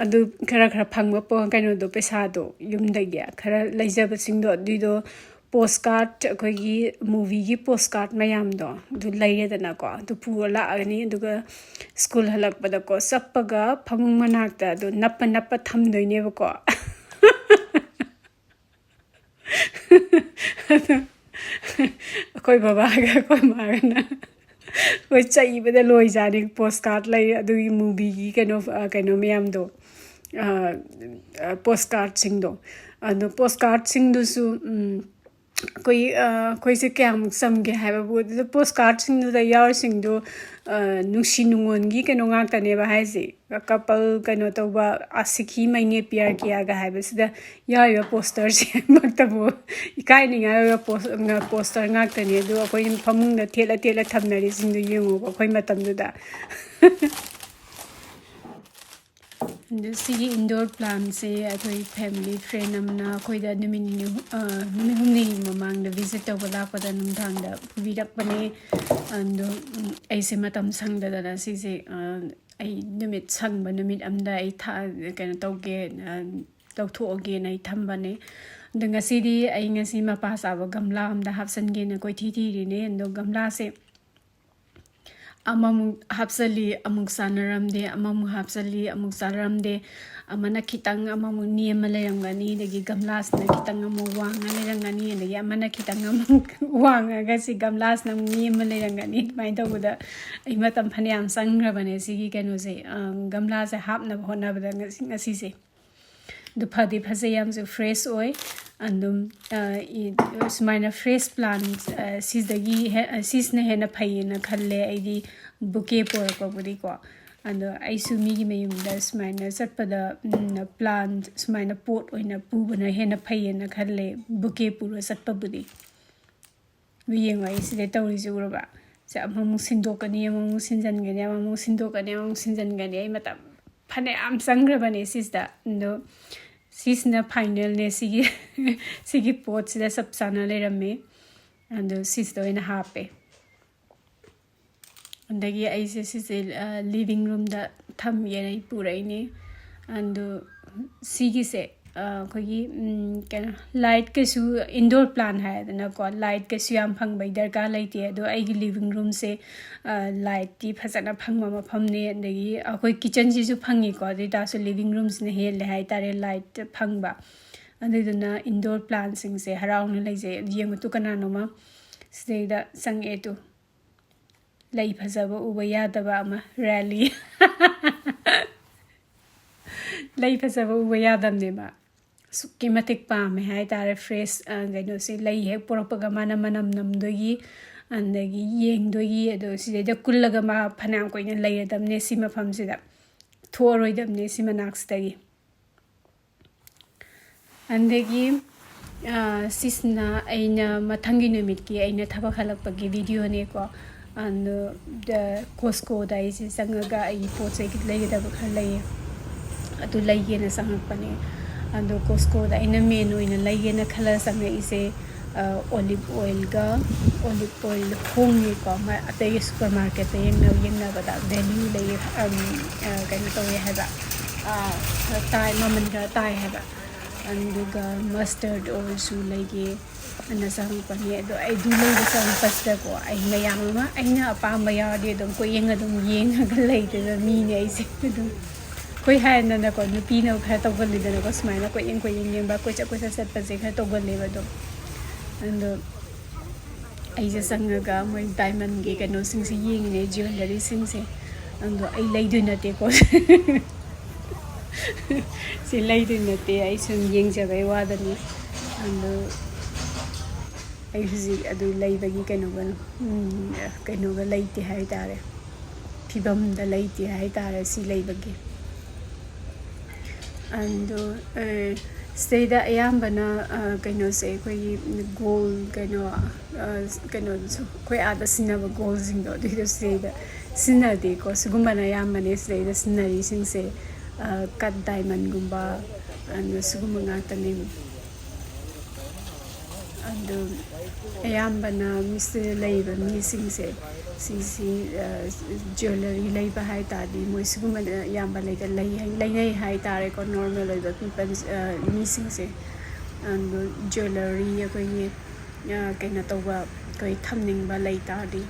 ꯑꯗꯨ ꯈꯔ ꯈꯔ ꯐꯪꯕ ꯄꯣ-, ꯀꯩꯅꯣꯗꯣ, ꯄꯩꯁꯥꯗꯣ, ꯌꯨꯝꯗꯒꯤ ꯈꯔ ꯂꯩꯖꯕꯁꯤꯡꯗꯣ, ꯑꯗꯨꯏꯗꯣ postcard, ꯑꯩꯈꯣꯏꯒꯤ movieꯒꯤ postcard ꯃꯌꯥꯝꯗꯣ ꯑꯗꯨ ꯂꯩꯔꯦꯗꯅꯀꯣ, ꯑꯗꯨ ꯄꯨꯔ ꯂꯥꯛꯑꯅꯤ꯫ ꯑꯗꯨꯒ school ꯍꯜꯂꯛꯄꯗꯀꯣ, ꯆꯞꯄꯒ ꯐꯃꯨꯡ ꯃꯅꯥꯛꯇ ꯑꯗꯨ ꯅꯞꯄ ꯅꯞꯄ ꯊꯝꯗꯣꯏꯅꯦꯕꯀꯣ꯫ ꯑꯗꯣ ꯑꯩꯈꯣꯏ ꯕꯕꯥꯒ ꯑꯩꯈꯣꯏ ꯃꯥꯒꯅ ꯑꯩꯈꯣꯏ ꯆꯩꯕꯗ ꯂꯣꯏꯖꯥꯠꯅꯤ꯫ Postcard ꯂꯩ, ꯑꯗꯨꯒꯤ movieꯒꯤ ꯀꯩꯅꯣ, ꯑ, ꯀꯩꯅꯣ ꯃꯌꯥꯝꯗꯣ, ꯑ, ꯑ, postcardꯁꯤꯡꯗꯣ꯫ ꯑꯗꯣ postcardꯁꯤꯡꯗꯨꯁꯨ, ꯎꯝ, ꯑꯩꯈꯣꯏ, ꯑ, ꯑꯩꯈꯣꯏꯁꯦ ꯀꯌꯥꯃꯨꯛ ꯆꯝꯒꯦ ꯍꯥꯏꯕꯕꯨ, ꯑꯗꯨꯗ postcardꯁꯤꯡꯗꯨꯗ ꯌꯥꯎꯔꯤꯁꯤꯡꯗꯨ, ꯑ, ꯅꯨꯡꯁꯤ ꯅꯨꯡꯉꯣꯟꯒꯤ ꯀꯩꯅꯣ ꯉꯥꯛꯇꯅꯦꯕ ꯍꯥꯏꯁꯦ꯫ Couple ꯀꯩꯅꯣ ꯇꯧꯕ, ꯑꯥꯁꯤꯀꯤ ꯃꯩꯅꯦ ꯄ꯭ꯌꯥꯔ ꯀꯤꯌꯥꯒ ꯍꯥꯏꯕꯁꯤꯗ ꯌꯥꯎꯔꯤꯕ posterꯁꯤꯃꯛꯇꯕꯨ ꯏꯀꯥꯏꯅꯤꯡꯉꯥꯏ ꯑꯣꯏꯕ post-, poster ꯉꯥꯛꯇꯅꯤ꯫ ꯑꯗꯨ ꯑꯩꯈꯣꯏ ꯐꯃꯨꯡꯗ ꯊꯦꯠꯂ ꯊꯦꯠꯂ ꯊꯝꯅꯔꯤꯁꯤꯡꯗꯨ ꯌꯦꯡꯉꯣꯕ, ꯑꯩꯈꯣꯏ ꯃꯇꯝꯗꯨꯗ꯫ ꯑꯗꯨ ꯁꯤꯒꯤ indoor plantꯁꯦ ꯑꯩꯈꯣꯏ family friend ꯑꯃꯅ ꯑꯩꯈꯣꯏꯗ ꯅꯨꯃꯤꯠ ꯅꯤꯅꯤ ꯍꯨ-, ꯑ, ꯅꯨꯃꯤꯠ ꯍꯨꯝꯅꯤꯒꯤ ꯃꯃꯥꯡꯗ visit ꯇꯧꯕ ꯂꯥꯛꯄꯗ ꯅꯨꯡꯗꯥꯡꯗ ꯄꯨꯕꯤꯔꯛꯄꯅꯦ꯫ ꯑꯗꯣ, ꯎꯝ, ꯑꯩꯁꯦ ꯃꯇꯝ ꯁꯪꯗꯗꯅ ꯁꯤꯁꯦ, ꯑ, ꯑꯩ ꯅꯨꯃꯤꯠ ꯁꯪꯕ ꯅꯨꯃꯤꯠ ꯑꯃꯗ ꯑꯩ ꯊꯥ-, ꯀꯩꯅꯣ ꯇꯧꯒꯦ, ꯑ, ꯂꯧꯊꯣꯛꯑꯒꯦꯅ ꯑꯩ ꯊꯝꯕꯅꯦ꯫ ꯑꯗꯣ ꯉꯁꯤꯗꯤ ꯑꯩ ꯉꯁꯤ ꯃꯄꯥ ꯆꯥꯕ ꯒꯝꯂꯥ ꯑꯃꯗ ꯍꯥꯞꯆꯤꯟꯒꯦꯅ ꯀꯣꯏꯊꯤ ꯊꯤꯔꯤꯅꯦ꯫ ꯑꯗꯣ ꯒꯝꯂꯥꯁꯦ ꯑꯃꯃꯨꯛ ꯍꯥꯞꯆꯜꯂꯤ, ꯑꯃꯨꯛ ꯆꯥꯟꯅꯔꯝꯗꯦ, ꯑꯃꯃꯨꯛ ꯍꯥꯞꯆꯜꯂꯤ, ꯑꯃꯨꯛ ꯆꯥꯟꯅꯔꯝꯗꯦ꯫ ꯑꯃꯅ ꯈꯤꯇꯪ ꯑꯃꯃꯨꯛ ꯅꯦꯝꯃ ꯂꯩꯔꯝꯒꯅꯤ, ꯑꯗꯒꯤ ꯒꯝꯂꯥꯁꯤꯅ ꯈꯤꯇꯪ ꯑꯃꯨꯛ ꯋꯥꯡꯉ ꯂꯩꯔꯝꯒꯅꯤ, ꯑꯗꯒꯤ ꯑꯃꯅ ꯈꯤꯇꯪ ꯑꯃꯨꯛ ꯋꯥꯡꯉꯒ ꯁꯤ ꯒꯝꯂꯥꯁꯤꯅ ꯑꯃꯨꯛ ꯅꯦꯝꯃ ꯂꯩꯔꯝꯒꯅꯤ꯫ ꯑꯗꯨꯃꯥꯏꯅ ꯇꯧꯕꯗ ꯑꯩ ꯃꯇꯝ ꯐꯅꯌꯥꯝ ꯆꯪꯈ꯭ꯔꯕꯅꯦ ꯁꯤꯒꯤ ꯀꯩꯅꯣꯁꯦ, ꯑ, ꯒꯝꯂꯥꯁꯦ ꯍꯥꯞꯅꯕ ꯍꯣꯠꯅꯕꯗ ꯉꯁꯤ, ꯉꯁꯤꯁꯦ꯫ ꯑꯗꯨ ꯐꯗꯤ ꯐꯖꯩ, ꯌꯥꯝꯁꯨ fresh ꯑꯣꯏ꯫ ꯑꯗꯨꯝ, ꯑ, ꯏ-, ꯁꯨꯃꯥꯏꯅ fresh plant, ꯑ, ꯁꯤꯗꯒꯤ ꯍꯦ-, ꯑ, ꯁꯤꯁꯤꯅ ꯍꯦꯟꯅ ꯐꯩꯌꯦꯅ ꯈꯜꯂꯦ ꯑꯩꯗꯤ, bouquet ꯄꯣꯔꯛꯄꯕꯨꯗꯤꯀꯣ꯫ ꯑꯗꯣ ꯑꯩꯁꯨ ꯃꯤꯒꯤ ꯃꯌꯨꯝꯗ ꯁꯨꯃꯥꯏꯅ ꯆꯠꯄꯗ, ꯎꯝ, plant ꯁꯨꯃꯥꯏꯅ pot ꯑꯣꯏꯅ ꯄꯨꯕꯅ ꯍꯦꯟꯅ ꯐꯩꯌꯦꯅ ꯈꯜꯂꯦ, bouquet ꯄꯨꯔ ꯆꯠꯄꯕꯨꯗꯤ꯫ ꯑꯗꯨ ꯌꯦꯡꯉꯣ, ꯑꯩ ꯁꯤꯗ ꯇꯧꯔꯤꯁꯦ ꯎꯔꯕ? ꯁꯦ, ꯑꯃꯃꯨꯛ ꯁꯤꯟꯗꯣꯛꯀꯅꯤ, ꯑꯃꯃꯨꯛ ꯁꯤꯟꯖꯟꯒꯅꯤ, ꯑꯃꯃꯨꯛ ꯁꯤꯟꯗꯣꯛꯀꯅꯤ, ꯑꯃꯃꯨꯛ ꯁꯤꯟꯖꯟꯒꯅꯤ꯫ ꯑꯩ ꯃꯇꯝ ꯐꯅꯌꯥꯝ ꯆꯪꯈ꯭ꯔꯕꯅꯦ ꯁꯤꯁꯤꯗ꯫ ꯑꯗꯣ ꯁꯤꯁꯤꯅ finalꯅꯦ, ꯁꯤꯒꯤ, ꯁꯤꯒꯤ potꯁꯤꯗ ꯆꯞ ꯆꯥꯅ ꯂꯩꯔꯝꯃꯦ꯫ ꯑꯗꯣ ꯁꯤꯁꯤꯗ ꯑꯣꯏꯅ ꯍꯥꯞꯄꯦ꯫ ꯑꯗꯒꯤ ꯑꯩꯁꯦ ꯁꯤꯁꯦ, ꯑ, living roomꯗ ꯊꯝꯒꯦꯅ ꯑꯩ ꯄꯨꯔꯛꯏꯅꯦ꯫ ꯑꯗꯣ ꯁꯤꯒꯤꯁꯦ, ꯑ, ꯑꯩꯈꯣꯏꯒꯤ, ꯎꯝ, ꯀꯩꯅꯣ, light ꯀꯩꯁꯨ, indoor plant ꯍꯥꯏꯗꯅꯀꯣ, light ꯀꯩꯁꯨ ꯌꯥꯝ ꯐꯪꯕꯒꯤ ꯗꯔꯀꯥꯔ ꯂꯩꯇꯦ꯫ ꯑꯗꯣ ꯑꯩꯒꯤ living roomꯁꯦ, ꯑ, lightꯇꯤ ꯐꯖꯅ ꯐꯪꯕ ꯃꯐꯝꯅꯦ꯫ ꯑꯗꯒꯤ ꯑꯩꯈꯣꯏ kitchenꯁꯤꯁꯨ ꯐꯪꯉꯤꯀꯣ, ꯑꯗꯨ ꯑꯣꯏ ꯇꯥꯔꯁꯨ living roomꯁꯤꯅ ꯍꯦꯜꯂꯦ ꯍꯥꯏꯇꯥꯔꯦ light ꯐꯪꯕ꯫ ꯑꯗꯨꯗꯨꯅ indoor plantꯁꯤꯡꯁꯦ ꯍꯔꯥꯎꯅ ꯂꯩꯖꯩ꯫ ꯑꯗꯨ ꯌꯦꯡꯉꯨ ꯇꯨ, ꯀꯅꯥꯅꯣꯃ ꯁꯤꯗꯩꯗ ꯆꯪꯉꯛꯑꯦ ꯇꯨ꯫ ꯂꯩ ꯐꯖꯕ ꯎꯕ ꯌꯥꯗꯕ ꯑꯃ, ꯔꯥꯂꯤ꯫ ꯂꯩ ꯐꯖꯕ ꯎꯕ ꯌꯥꯗꯕꯅꯦꯕ꯫ ꯑꯁꯨꯛꯀꯤ ꯃꯇꯤꯛ ꯄꯥꯝꯃꯦ ꯍꯥꯏꯇꯥꯔꯦ꯫ Fresh, ꯑ, ꯀꯩꯅꯣꯁꯦ, ꯂꯩ ꯍꯦꯛ ꯄꯨꯔꯛꯄꯒ ꯃꯥꯅ ꯃꯅꯝ ꯅꯝꯗꯣꯏꯒꯤ, ꯑꯗꯒꯤ ꯌꯦꯡꯗꯣꯏꯒꯤ, ꯑꯗꯣ ꯁꯤꯗꯩꯗ ꯀꯨꯜꯂꯒ ꯃꯥ ꯐꯅꯌꯥꯝ ꯀꯨꯏꯅ ꯂꯩꯔꯗꯕꯅꯦ ꯁꯤ ꯃꯐꯝꯁꯤꯗ꯫ ꯊꯣꯛꯑꯔꯣꯏꯗꯕꯅꯦ ꯁꯤ ꯃꯅꯥꯛꯁꯤꯗꯒꯤ꯫ ꯑꯗꯒꯤ, ꯑ, ꯁꯤꯁꯤꯅ ꯑꯩꯅ ꯃꯊꯪꯒꯤ ꯅꯨꯃꯤꯠꯀꯤ ꯑꯩꯅ ꯊꯕꯛ ꯍꯜꯂꯛꯄꯒꯤ videoꯅꯦꯀꯣ꯫ ꯑꯗꯣ, ꯗ-, Costcoꯗ ꯑꯩꯁꯦ ꯆꯪꯉꯒ ꯑꯩꯒꯤ ꯄꯣꯠ ꯆꯩ ꯂꯩꯒꯗꯕ ꯈꯔ ꯂꯩꯌꯦ꯫ ꯑꯗꯨ ꯂꯩꯒꯦꯅ ꯆꯪꯉꯛꯄꯅꯦ꯫ ꯑꯗꯣ ꯀꯣꯁꯀꯣꯗ ꯑꯩꯅ ꯃꯦꯟ ꯑꯣꯏꯅ ꯂꯩꯒꯦꯅ ꯈꯜꯂ ꯆꯪꯉꯛꯏꯁꯦ ꯑꯣꯂꯤꯞ ꯑꯣꯏꯜꯒ, ꯑꯣꯂꯤꯞ ꯑꯣꯏꯜ ꯍꯣꯡꯉꯦꯀꯣ, ꯑꯇꯩ ꯁꯨꯄꯔ ꯃꯥꯔꯀꯦꯠꯇ ꯌꯦꯡꯅꯕꯗ ꯚꯦꯂ꯭ꯌꯨ ꯂꯩ, ꯀꯩꯅꯣ ꯇꯧꯋꯦ ꯍꯥꯏꯕ, ꯇꯥꯏ, ꯃꯃꯜ ꯈꯔ ꯇꯥꯏ ꯍꯥꯏꯕ꯫ ꯑꯗꯨꯒ ꯃꯁꯇꯔꯗ ꯑꯣꯏꯜꯁꯨ ꯂꯩꯒꯦ ꯑꯅ ꯆꯪꯉꯛꯄꯅꯦ꯫ ꯑꯗꯣ ꯑꯩ ꯑꯗꯨ ꯂꯩꯕ ꯆꯪꯉꯛꯄꯁꯤꯗꯀꯣ, ꯑꯩ ꯃꯌꯥꯝ ꯑꯃ ꯑꯩꯅ ꯑꯄꯥꯝꯕ ꯌꯥꯎꯔꯗꯤ ꯑꯗꯨꯝ ꯀꯣꯏꯌꯦꯡ ꯑꯗꯨꯝ ꯌꯦꯡꯉꯒ ꯂꯩꯗꯣꯏꯕ ꯃꯤꯅꯦ ꯑꯩꯁꯦ꯫ ꯑꯗꯨꯝ ꯑꯩꯈꯣꯏ ꯍꯥꯏꯔꯦꯗꯅꯀꯣ, ꯅꯨꯄꯤꯅ ꯈꯔ ꯇꯧꯒꯜꯂꯤꯗꯅꯀꯣ, ꯁꯨꯃꯥꯏꯅ ꯀꯣꯏꯌꯦꯡ ꯀꯣꯏꯌꯦꯡ ꯌꯦꯡꯕ, ꯀꯣꯏꯆꯠ ꯀꯣꯏꯆꯠ ꯆꯠꯄꯁꯦ ꯈꯔ ꯇꯧꯒꯜꯂꯦꯕ꯫ ꯑꯗꯣ ꯑꯗꯣ ꯑꯩꯁꯦ ꯆꯪꯉꯒ ꯃꯣꯏ ꯗꯥꯏꯃꯟꯒꯤ ꯀꯩꯅꯣꯁꯤꯡꯁꯦ ꯌꯦꯡꯉꯤꯅꯦ, ꯖ꯭ꯋꯦꯂꯔꯤꯁꯤꯡꯁꯦ꯫ ꯑꯗꯣ ꯑꯩ ꯂꯩꯗꯣꯏ ꯅꯠꯇꯦꯀꯣ꯫ ꯁꯤ ꯂꯩꯗꯣꯏ ꯅꯠꯇꯦ, ꯑꯩ ꯁꯨꯝ ꯌꯦꯡꯖꯕꯩ ꯋꯥꯗꯅꯤ꯫ ꯑꯗꯣ ꯑꯩ ꯍꯧꯖꯤꯛ ꯑꯗꯨ ꯂꯩꯕꯒꯤ ꯀꯩꯅꯣꯒ, ꯀꯩꯅꯣꯒ ꯂꯩꯇꯦ ꯍꯥꯏꯇꯥꯔꯦ, ꯐꯤꯕꯝꯗ ꯂꯩꯇꯦ ꯍꯥꯏꯇꯥꯔꯦ ꯁꯤ ꯂꯩꯕꯒꯤ꯫ ꯑꯗꯣ ꯁꯤꯗꯩꯗ ꯑꯌꯥꯝꯕꯅ ꯀꯩꯅꯣꯁꯦ, ꯑꯩꯈꯣꯏꯒꯤ ꯒꯣꯜ, ꯀꯩꯅꯣ, ꯀꯩꯅꯣꯗꯨꯁꯨ, ꯑꯩꯈꯣꯏ ꯑꯥꯗ ꯁꯤꯖꯤꯟꯅꯕ ꯒꯣꯜꯁꯤꯡꯗꯣ, ꯑꯗꯨꯏꯗꯣ ꯁꯤꯗꯩꯗ ꯁꯤꯖꯤꯟꯅꯗꯦꯀꯣ꯫ ꯁꯤꯒꯨꯝꯕꯅ ꯑꯌꯥꯝꯕꯅꯦ ꯁꯤꯗꯩꯗ ꯁꯤꯖꯤꯟꯅꯔꯤꯁꯤꯡꯁꯦ, ꯀꯠ ꯗꯥꯏꯃꯟꯒꯨꯝꯕ, ꯑꯗꯨ ꯁꯤꯒꯨꯝꯕ ꯉꯥꯛꯇꯅꯦ꯫ ꯑꯗꯨ ꯑꯌꯥꯝꯕꯅ ꯃꯤꯁꯤꯗ ꯂꯩꯕ ꯃꯤꯁꯤꯡꯁꯦ, ꯁꯤꯁꯤ ꯖ꯭ꯋꯦꯂꯔꯤ ꯂꯩꯕ ꯍꯥꯏ ꯇꯥꯔꯗꯤ ꯃꯣꯏ ꯁꯤꯒꯨꯝꯕꯗ ꯑꯌꯥꯝꯕ ꯂꯩꯒ-, ꯂꯩ-, ꯂꯩꯅꯩ ꯍꯥꯏ ꯇꯥꯔꯦꯀꯣ, ꯅꯣꯔꯃꯦꯜ ꯑꯣꯏꯕ ꯄꯤꯄꯜ, ꯃꯤꯁꯤꯡꯁꯦ꯫ ꯑꯗꯨ ꯖ꯭ꯋꯦꯂꯔꯤ ꯑꯩꯈꯣꯏꯒꯤ ꯀꯩꯅꯣ ꯇꯧꯕ, ꯑꯩꯈꯣꯏ ꯊꯝꯅꯤꯡꯕ ꯂꯩ ꯇꯥꯔꯗꯤ꯫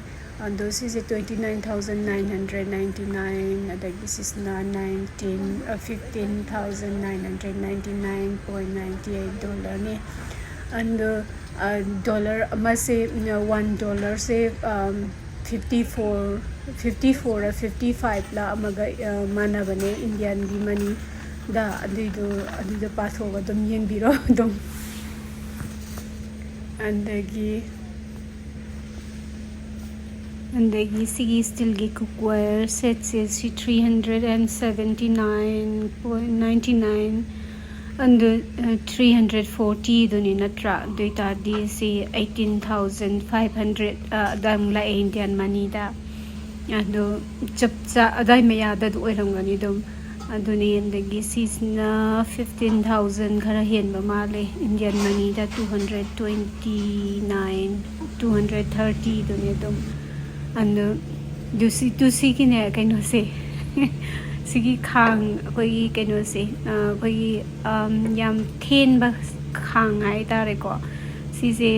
ꯑꯗꯣ ꯁꯤꯁꯦ twenty nine thousand nine hundred ninety nine, ꯑꯗꯒꯤ ꯁꯤꯁꯤꯅ nineteen, fifteen thousand nine hundred ninety nine point ninety eight dollarꯅꯤ꯫ ꯑꯗꯣ ꯗꯣꯂꯔ ꯑꯃꯁꯦ, ꯋꯥꯟ ꯗꯣꯂꯔꯁꯦ fifty four, fifty four fifty ꯐꯥꯏꯚꯂ ꯑꯃꯒ ꯃꯥꯟꯅꯕꯅꯦ ꯏꯟꯗꯤꯌꯥꯟꯒꯤ ꯃꯅꯤꯗ꯫ ꯑꯗꯨꯏꯗꯣ, ꯑꯗꯨꯏꯗꯣ ꯄꯥꯊꯣꯛꯑꯒ ꯑꯗꯨꯝ ꯌꯦꯡꯕꯤꯔꯣ ꯑꯗꯨꯝ꯫ ꯑꯗꯒꯤ ꯑꯗꯒꯤ ꯁꯤꯒꯤ ꯏꯁꯇꯤꯜꯒꯤ ꯀꯨꯛꯋꯦꯌꯔ ꯁꯦꯠꯁꯦ ꯁꯤ three hundred and seventy nine point ninety nine, ꯑꯗꯨ three hundred fortyꯗꯨꯅꯤ ꯅꯠꯇ꯭ꯔꯥ? ꯑꯗꯨ ꯑꯣꯏꯇꯥꯔꯗꯤ ꯁꯤ eighteen thousand five hundred ꯑꯗꯨꯋꯥꯏꯃꯨꯛ ꯂꯥꯛꯑꯦ ꯏꯟꯗꯤꯌꯥꯟ ꯃꯅꯤꯗ꯫ ꯑꯗꯣ ꯆꯞ ꯆꯥ ꯑꯗꯨꯋꯥꯏ ꯃꯌꯥꯗ ꯑꯗꯨ ꯑꯣꯏꯔꯝꯒꯅꯤ ꯑꯗꯨꯝ꯫ ꯑꯗꯨꯅꯤ꯫ ꯑꯗꯒꯤ ꯁꯤꯁꯤꯅ fifteen thousand ꯈꯔ ꯍꯦꯟꯕ ꯃꯥꯜꯂꯦ, Indian money ꯗ two hundred twenty nine, two hundred thirty ꯗꯨꯅꯦ ꯑꯗꯨꯝ꯫ ꯑꯗꯣ ꯇꯨꯁꯤ ꯇꯨꯁꯤꯒꯤꯅꯦ ꯀꯩꯅꯣꯁꯦ, ꯁꯤꯒꯤ ꯈꯥꯡ, ꯑꯩꯈꯣꯏꯒꯤ ꯀꯩꯅꯣꯁꯦ, ꯑꯩꯈꯣꯏꯒꯤ ꯌꯥꯝ ꯊꯦꯟꯕ ꯈꯥꯡ ꯍꯥꯏꯇꯥꯔꯦꯀꯣ꯫ ꯁꯤꯁꯦ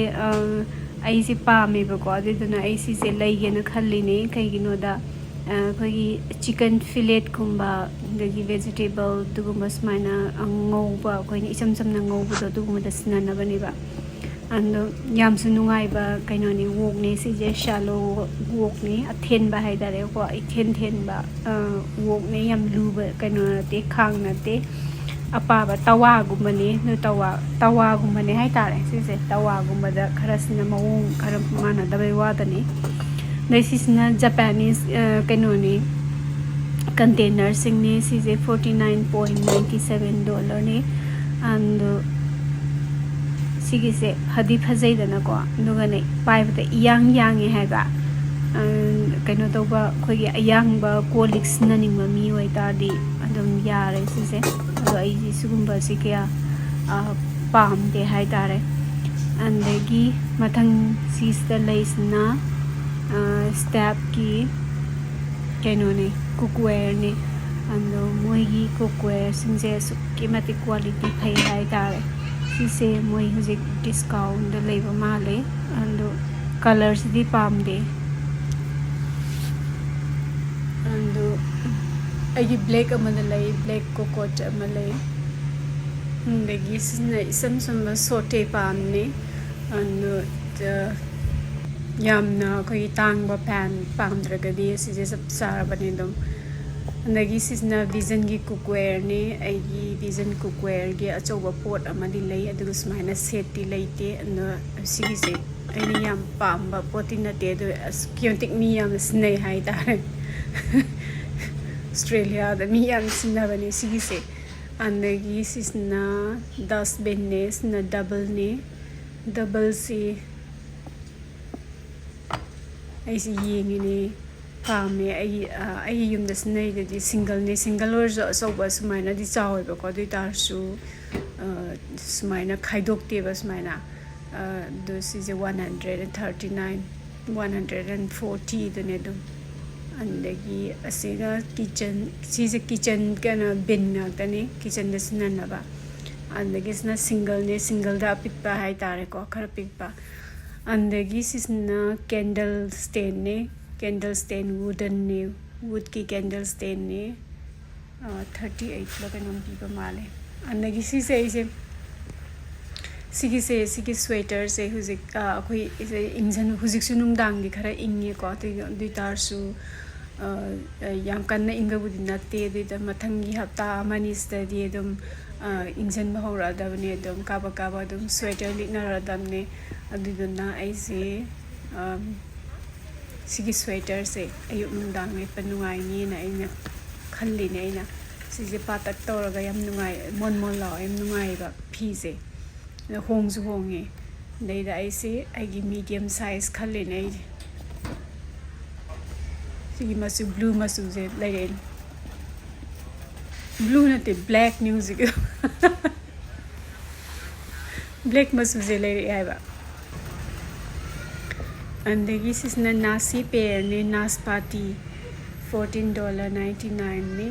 ꯑꯩꯁꯦ ꯄꯥꯝꯃꯦꯕꯀꯣ, ꯑꯗꯨꯗꯨꯅ ꯑꯩ ꯁꯤꯁꯦ ꯂꯩꯒꯦꯅ ꯈꯜꯂꯤꯅꯦ꯫ ꯀꯩꯒꯤꯅꯣꯗ ꯑꯩꯈꯣꯏꯒꯤ chicken fillet ꯀꯨꯝꯕ, ꯑꯗꯒꯤ vegetable ꯑꯗꯨꯒꯨꯝꯕ ꯁꯨꯃꯥꯏꯅ ꯉꯧꯕ, ꯑꯩꯈꯣꯏꯅ ꯏꯆꯝ ꯆꯝꯅ ꯉꯧꯕꯗꯣ, ꯑꯗꯨꯒꯨꯝꯕꯗ ꯁꯤꯖꯤꯟꯅꯅꯕꯅꯦꯕ꯫ ꯑꯗꯣ ꯌꯥꯝꯁꯨ ꯅꯨꯡꯉꯥꯏꯕ ꯀꯩꯅꯣꯅꯤ, wok ꯅꯤ ꯁꯤꯁꯦ, shallow wok ꯅꯤ, ꯑꯊꯦꯟꯕ ꯍꯥꯏꯇꯥꯔꯦꯀꯣ, ꯏꯊꯦꯟ ꯊꯦꯟꯕ wok ꯅꯤ꯫ ꯌꯥꯝ ꯂꯨꯕ ꯀꯩꯅꯣ ꯅꯠꯇꯦ, ꯈꯥꯡ ꯅꯠꯇꯦ, ꯑꯄꯥꯕ ꯇꯋꯥꯒꯨꯝꯕꯅꯤ꯫ ꯑꯗꯨ ꯇꯋꯥ ꯇꯋꯥꯒꯨꯝꯕꯅꯦ ꯍꯥꯏꯇꯥꯔꯦ꯫ ꯁꯤꯁꯦ ꯇꯋꯥꯒꯨꯝꯕꯗ ꯈꯔꯁꯤꯅ ꯃꯑꯣꯡ ꯈꯔ ꯃꯥꯟꯅꯗꯕꯩ ꯋꯥꯗꯅꯤ꯫ ꯑꯗꯩ ꯁꯤꯁꯤꯅ Japanese ꯀꯩꯅꯣꯅꯤ, container ꯁꯤꯡꯅꯤ꯫ ꯁꯤꯁꯦ forty nine point ninety seven dollar ꯅꯤ꯫ ꯑꯗꯣ ꯁꯤꯒꯤꯁꯦ ꯐꯗꯤ ꯐꯖꯩꯗꯅꯀꯣ, ꯑꯗꯨꯒꯅꯦ ꯄꯥꯏꯕꯗ ꯏꯌꯥꯡ ꯌꯥꯡꯉꯦ ꯍꯥꯏꯕ꯫ ꯀꯩꯅꯣ ꯇꯧꯕ, ꯑꯩꯈꯣꯏꯒꯤ ꯑꯌꯥꯡꯕ ꯀꯣꯜ ꯂꯤꯛ ꯁꯤꯖꯤꯟꯅꯅꯤꯡꯕ ꯃꯤ ꯑꯣꯏꯇꯥꯔꯗꯤ ꯑꯗꯨꯝ ꯌꯥꯔꯦ ꯁꯤꯁꯦ꯫ ꯑꯗꯣ ꯑꯩꯗꯤ ꯁꯤꯒꯨꯝꯕꯁꯤ ꯀꯌꯥ ꯄꯥꯝꯗꯦ ꯍꯥꯏꯇꯥꯔꯦ꯫ ꯑꯗꯒꯤ ꯃꯊꯪ ꯁꯤꯁꯤꯗ ꯂꯩꯁꯤꯅ step ꯀꯤ ꯀꯩꯅꯣꯅꯤ, cookware ꯅꯤ꯫ ꯑꯗꯣ ꯃꯣꯏꯒꯤ cookware ꯁꯤꯡꯁꯦ ꯑꯁꯨꯛꯀꯤ ꯃꯇꯤꯛ quality ꯐꯩ ꯍꯥꯏꯇꯥꯔꯦ꯫ ꯁꯤꯁꯦ ꯃꯣꯏ ꯍꯧꯖꯤꯛ discount ꯗ ꯂꯩꯕ ꯃꯥꯜꯂꯦ꯫ ꯑꯗꯣ colour ꯁꯤꯗꯤ ꯄꯥꯝꯗꯦ꯫ ꯑꯗꯣ ꯑꯩꯒꯤ black ꯑꯃꯗ ꯂꯩ, black cocotte ꯑꯃ ꯂꯩ꯫ ꯑꯗꯒꯤ ꯁꯤꯅ ꯏꯆꯝ ꯆꯝꯕ saute pan ꯅꯤ꯫ ꯑꯗꯣ ꯌꯥꯝꯅ ꯑꯩꯈꯣꯏꯒꯤ ꯇꯥꯡꯕ pan ꯄꯥꯝꯗ꯭ꯔꯒꯗꯤ ꯑꯁꯤꯁꯦ ꯆꯞ ꯆꯥꯔꯕꯅꯤ ꯑꯗꯨꯝ꯫ ꯑꯗꯒꯤ ꯁꯤꯁꯤꯅ Vision ꯒꯤ cookware ꯅꯤ꯫ ꯑꯩꯒꯤ Vision cookware ꯒꯤ ꯑꯆꯧꯕ pot ꯑꯃꯗꯤ ꯂꯩ, ꯑꯗꯨꯒ ꯁꯨꯃꯥꯏꯅ set ꯇꯤ ꯂꯩꯇꯦ꯫ ꯑꯗꯣ ꯁꯤꯒꯤꯁꯦ ꯑꯩꯅ ꯌꯥꯝ ꯄꯥꯝꯕ ꯄꯣꯠꯇꯤ ꯅꯠꯇꯦ, ꯑꯗꯣ ꯑꯁꯨꯛꯀꯤ ꯃꯇꯤꯛ ꯃꯤ ꯌꯥꯝꯅ ꯁꯤꯖꯤꯟꯅꯩ ꯍꯥꯏꯇꯥꯔꯦ꯫ Australia ꯗ ꯃꯤ ꯌꯥꯝ ꯁꯤꯖꯤꯟꯅꯕꯅꯦ ꯁꯤꯒꯤꯁꯦ꯫ ꯑꯗꯒꯤ ꯁꯤꯁꯤꯅ dustbin ꯅꯦ, ꯁꯤꯅ double ꯅꯦ꯫ Double ꯁꯤ ꯑꯩꯁꯤ ꯌꯦꯡꯉꯤꯅꯦ꯫ ꯄꯥꯝꯃꯦ꯫ ꯑꯩꯒꯤ ꯑꯩꯒꯤ ꯌꯨꯝꯗ ꯁꯤꯖꯤꯟꯅꯔꯤꯗꯨꯗꯤ ꯁꯤꯡꯒꯜꯅꯦ꯫ ꯁꯤꯡꯒꯜ ꯑꯣꯏꯔꯁꯨ ꯑꯆꯧꯕ ꯁꯨꯃꯥꯏꯅꯗꯤ ꯆꯥꯎꯋꯦꯕꯀꯣ, ꯑꯗꯨ ꯑꯣꯏ ꯇꯥꯔꯁꯨ ꯁꯨꯃꯥꯏꯅ ꯈꯥꯏꯗꯣꯛꯇꯦꯕ ꯁꯨꯃꯥꯏꯅ꯫ ꯑꯗꯣ ꯁꯤꯁꯦ one hundred and thirty nine, one hundred and forty ꯑꯗꯨꯅꯦ ꯑꯗꯨꯝ꯫ ꯑꯗꯒꯤ ꯑꯁꯤꯅ ꯀꯤꯆꯟ, ꯁꯤꯁꯦ ꯀꯤꯆꯟ ꯀꯩꯅꯣ ꯕꯤꯟ ꯉꯥꯛꯇꯅꯤ, ꯀꯤꯆꯟꯗ ꯁꯤꯖꯤꯟꯅꯅꯕ꯫ ꯑꯗꯒꯤ ꯁꯤꯅ ꯁꯤꯡꯒꯜꯅꯦ, ꯁꯤꯡꯒꯜꯗ ꯑꯄꯤꯛꯄ ꯍꯥꯏꯇꯥꯔꯦꯀꯣ, ꯈꯔ ꯄꯤꯛꯄ꯫ ꯑꯗꯒꯤ ꯁꯤꯁꯤꯅ ꯀꯦꯟꯗꯜ ꯁ꯭ꯇꯦꯟꯅꯦ, ꯀꯦꯟꯗꯜ ꯁ꯭ꯇꯦꯟ ꯋꯨꯗꯟꯅꯦ, ꯋꯨꯗꯀꯤ ꯀꯦꯟꯗꯜ ꯁ꯭ꯇꯦꯟꯅꯦ꯫ ꯊꯥꯔꯇꯤ ꯑꯩꯠꯂ ꯀꯩꯅꯣꯝ ꯄꯤꯕ ꯃꯥꯜꯂꯦ꯫ ꯑꯗꯒꯤ ꯁꯤꯁꯦ ꯑꯩꯁꯦ ꯁꯤꯒꯤꯁꯦ ꯁꯤꯒꯤ ꯁ꯭ꯋꯦꯇꯔꯁꯦ ꯍꯧꯖꯤꯛ ꯑꯩꯈꯣꯏ ꯏꯪꯁꯟ ꯍꯧꯖꯤꯛꯁꯨ ꯅꯨꯡꯗꯥꯡꯗꯤ ꯈꯔ ꯏꯪꯉꯦꯀꯣ꯫ ꯑꯗꯨ ꯑꯗꯨ ꯑꯣꯏ ꯇꯥꯔꯁꯨ ꯌꯥꯝ ꯀꯟꯅ ꯏꯪꯕꯕꯨꯗꯤ ꯅꯠꯇꯦ꯫ ꯑꯗꯨꯗ ꯃꯊꯪꯒꯤ ꯍꯞꯇꯥ ꯑꯃꯅꯤꯁꯤꯗꯗꯤ ꯑꯗꯨꯝ ꯏꯪꯁꯟꯕ ꯍꯧꯔꯛꯑꯗꯕꯅꯦ꯫ ꯑꯗꯨꯝ ꯀꯥꯕꯛ ꯀꯥꯕꯛ ꯑꯗꯨꯝ ꯁ꯭ꯋꯦꯇꯔ ꯂꯤꯠꯅꯔꯗꯕꯅꯦ꯫ ꯑꯗꯨꯗꯨꯅ ꯑꯩꯁꯦ ꯁꯤꯒꯤ ꯁ꯭ꯋꯦꯇꯔꯁꯦ ꯑꯌꯨꯛ ꯅꯨꯡꯗꯥꯡ ꯂꯤꯠꯄ ꯅꯨꯡꯉꯥꯏꯅꯤꯅ ꯑꯩꯅ ꯈꯜꯂꯤꯅꯦ꯫ ꯑꯩꯅ ꯁꯤꯁꯦ ꯄꯥꯇꯛ ꯇꯧꯔꯒ ꯌꯥꯝ ꯅꯨꯡꯉꯥꯏ, ꯃꯣꯟ ꯃꯣꯟ ꯂꯥꯎ, ꯌꯥꯝ ꯅꯨꯡꯉꯥꯏꯕ ꯐꯤꯁꯦ꯫ ꯑꯗ ꯍꯣꯡꯁꯨ ꯍꯣꯡꯉꯦ꯫ ꯑꯗꯩꯗ ꯑꯩꯁꯦ ꯑꯩꯒꯤ ꯃꯤꯗꯤꯌꯝ ꯁꯥꯏꯖ ꯈꯜꯂꯤꯅꯦ ꯑꯩꯁꯦ꯫ ꯁꯤꯒꯤ ꯃꯆꯨ, ꯕ꯭ꯂꯨ ꯃꯆꯨꯁꯦ ꯂꯩꯔꯛꯑꯦ꯫ ꯕ꯭ꯂꯨ ꯅꯠꯇꯦ, ꯕ꯭ꯂꯦꯛꯅꯤ ꯍꯧꯖꯤꯛ꯫ ꯕ꯭ꯂꯦꯛ ꯃꯆꯨꯁꯦ ꯂꯩꯔꯛꯑꯦ ꯍꯥꯏꯕ꯫ ꯑꯗꯒꯤ ꯁꯤꯁꯤꯅ ꯅꯥꯁꯤ ꯄꯦꯌꯔꯅꯦ, ꯅꯥꯁꯄꯥꯇꯤ꯫ Fourteen dollar ninety nineꯅꯤ꯫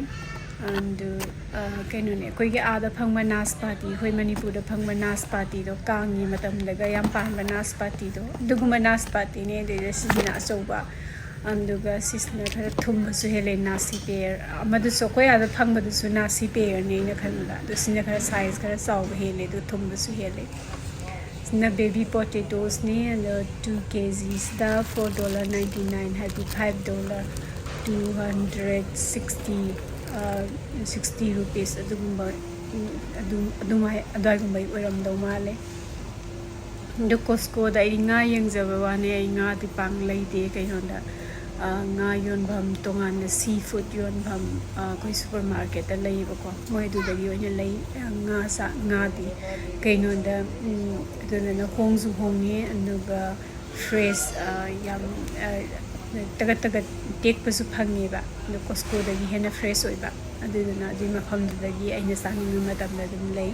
ꯑꯗꯨ ꯀꯩꯅꯣꯅꯦ, ꯑꯩꯈꯣꯏꯒꯤ ꯑꯥꯗ ꯐꯪꯕ ꯅꯥꯁꯄꯥꯇꯤ, ꯑꯩꯈꯣꯏ ꯃꯅꯤꯄꯨꯔꯗ ꯐꯪꯕ ꯅꯥꯁꯄꯥꯇꯤꯗꯣ, ꯀꯥꯡꯒꯤ ꯃꯇꯝꯗꯒ ꯌꯥꯝ ꯄꯥꯟꯕ ꯅꯥꯁꯄꯥꯇꯤꯗꯣ, ꯑꯗꯨꯒꯨꯝꯕ ꯅꯥꯁꯄꯥꯇꯤꯅꯦ꯫ ꯑꯗꯩꯗ ꯁꯤꯁꯤꯅ ꯑꯆꯧꯕ, ꯑꯗꯨꯒ ꯁꯤꯁꯤꯅ ꯈꯔ ꯊꯨꯝꯕꯁꯨ ꯍꯦꯜꯂꯦ, ꯅꯥꯁꯤ ꯄꯦꯌꯔ꯫ ꯑꯃꯗꯨꯁꯨ ꯑꯩꯈꯣꯏ ꯑꯥꯗ ꯐꯪꯕꯗꯨꯁꯨ ꯅꯥꯁꯤ ꯄꯦꯌꯔꯅꯦ ꯑꯩꯅ ꯈꯟꯕꯗ꯫ ꯑꯗꯣ ꯁꯤꯅ ꯈꯔ ꯁꯥꯏꯖ ꯈꯔ ꯆꯥꯎꯕ ꯍꯦꯜꯂꯦ, ꯑꯗꯨ ꯊꯨꯝꯕꯁꯨ ꯍꯦꯜꯂꯦ꯫ ꯁꯤꯅ ꯕꯦꯕꯤ ꯄꯣꯇꯦꯇꯣꯁꯅꯦ꯫ ꯑꯗꯣ two ꯀꯦ ꯖꯤꯁꯤꯗ four dollar ninety nine, ꯍꯥꯏꯗꯤ five dollar, two hundred sixty, sixty rupees ꯑꯗꯨꯒꯨꯝꯕ, ꯑꯗꯨꯝ ꯑꯗꯨꯃꯥꯏ ꯑꯗꯨꯋꯥꯏꯒꯨꯝꯕꯩ ꯑꯣꯏꯔꯝꯗꯧ ꯃꯥꯜꯂꯦ꯫ ꯑꯗꯣ ꯀꯣꯁꯀꯣꯗ ꯑꯩ ꯉꯥ ꯌꯦꯡꯖꯕ ꯋꯥꯅꯦ, ꯑꯩ ꯉꯥꯗꯤ ꯄꯥꯛ ꯂꯩꯗꯦ꯫ ꯀꯩꯅꯣꯗ ꯉꯥ ꯌꯣꯟꯐꯝ ꯇꯣꯉꯥꯟꯅ, ꯁꯤ ꯐꯨꯗ ꯌꯣꯟꯐꯝ ꯑꯩꯈꯣꯏ ꯁꯨꯄꯔ ꯃꯥꯔꯀꯦꯠꯇ ꯂꯩꯌꯦꯕꯀꯣ, ꯃꯣꯏ ꯑꯗꯨꯗꯒꯤ ꯑꯣꯏꯅ ꯂꯩ꯫ ꯉꯥ ꯆꯥ ꯉꯥꯗꯤ ꯀꯩꯅꯣꯗ, ꯑꯗꯨꯗꯅ ꯍꯣꯡꯁꯨ ꯍꯣꯡꯉꯦ, ꯑꯗꯨꯒ ꯐ꯭ꯔꯦꯁ, ꯌꯥꯝ ꯇꯒꯠ ꯇꯒꯠ ꯇꯦꯛꯄꯁꯨ ꯐꯪꯉꯦꯕ꯫ ꯑꯗꯣ ꯀꯣꯁꯀꯣꯗꯒꯤ ꯍꯦꯟꯅ ꯐ꯭ꯔꯦꯁ ꯑꯣꯏꯕ꯫ ꯑꯗꯨꯗꯨꯅ ꯑꯗꯨꯒꯤ ꯃꯐꯝꯗꯨꯗꯒꯤ ꯑꯩꯅ ꯆꯥꯅꯤꯡꯕ ꯃꯇꯝꯗ ꯑꯗꯨꯝ ꯂꯩ꯫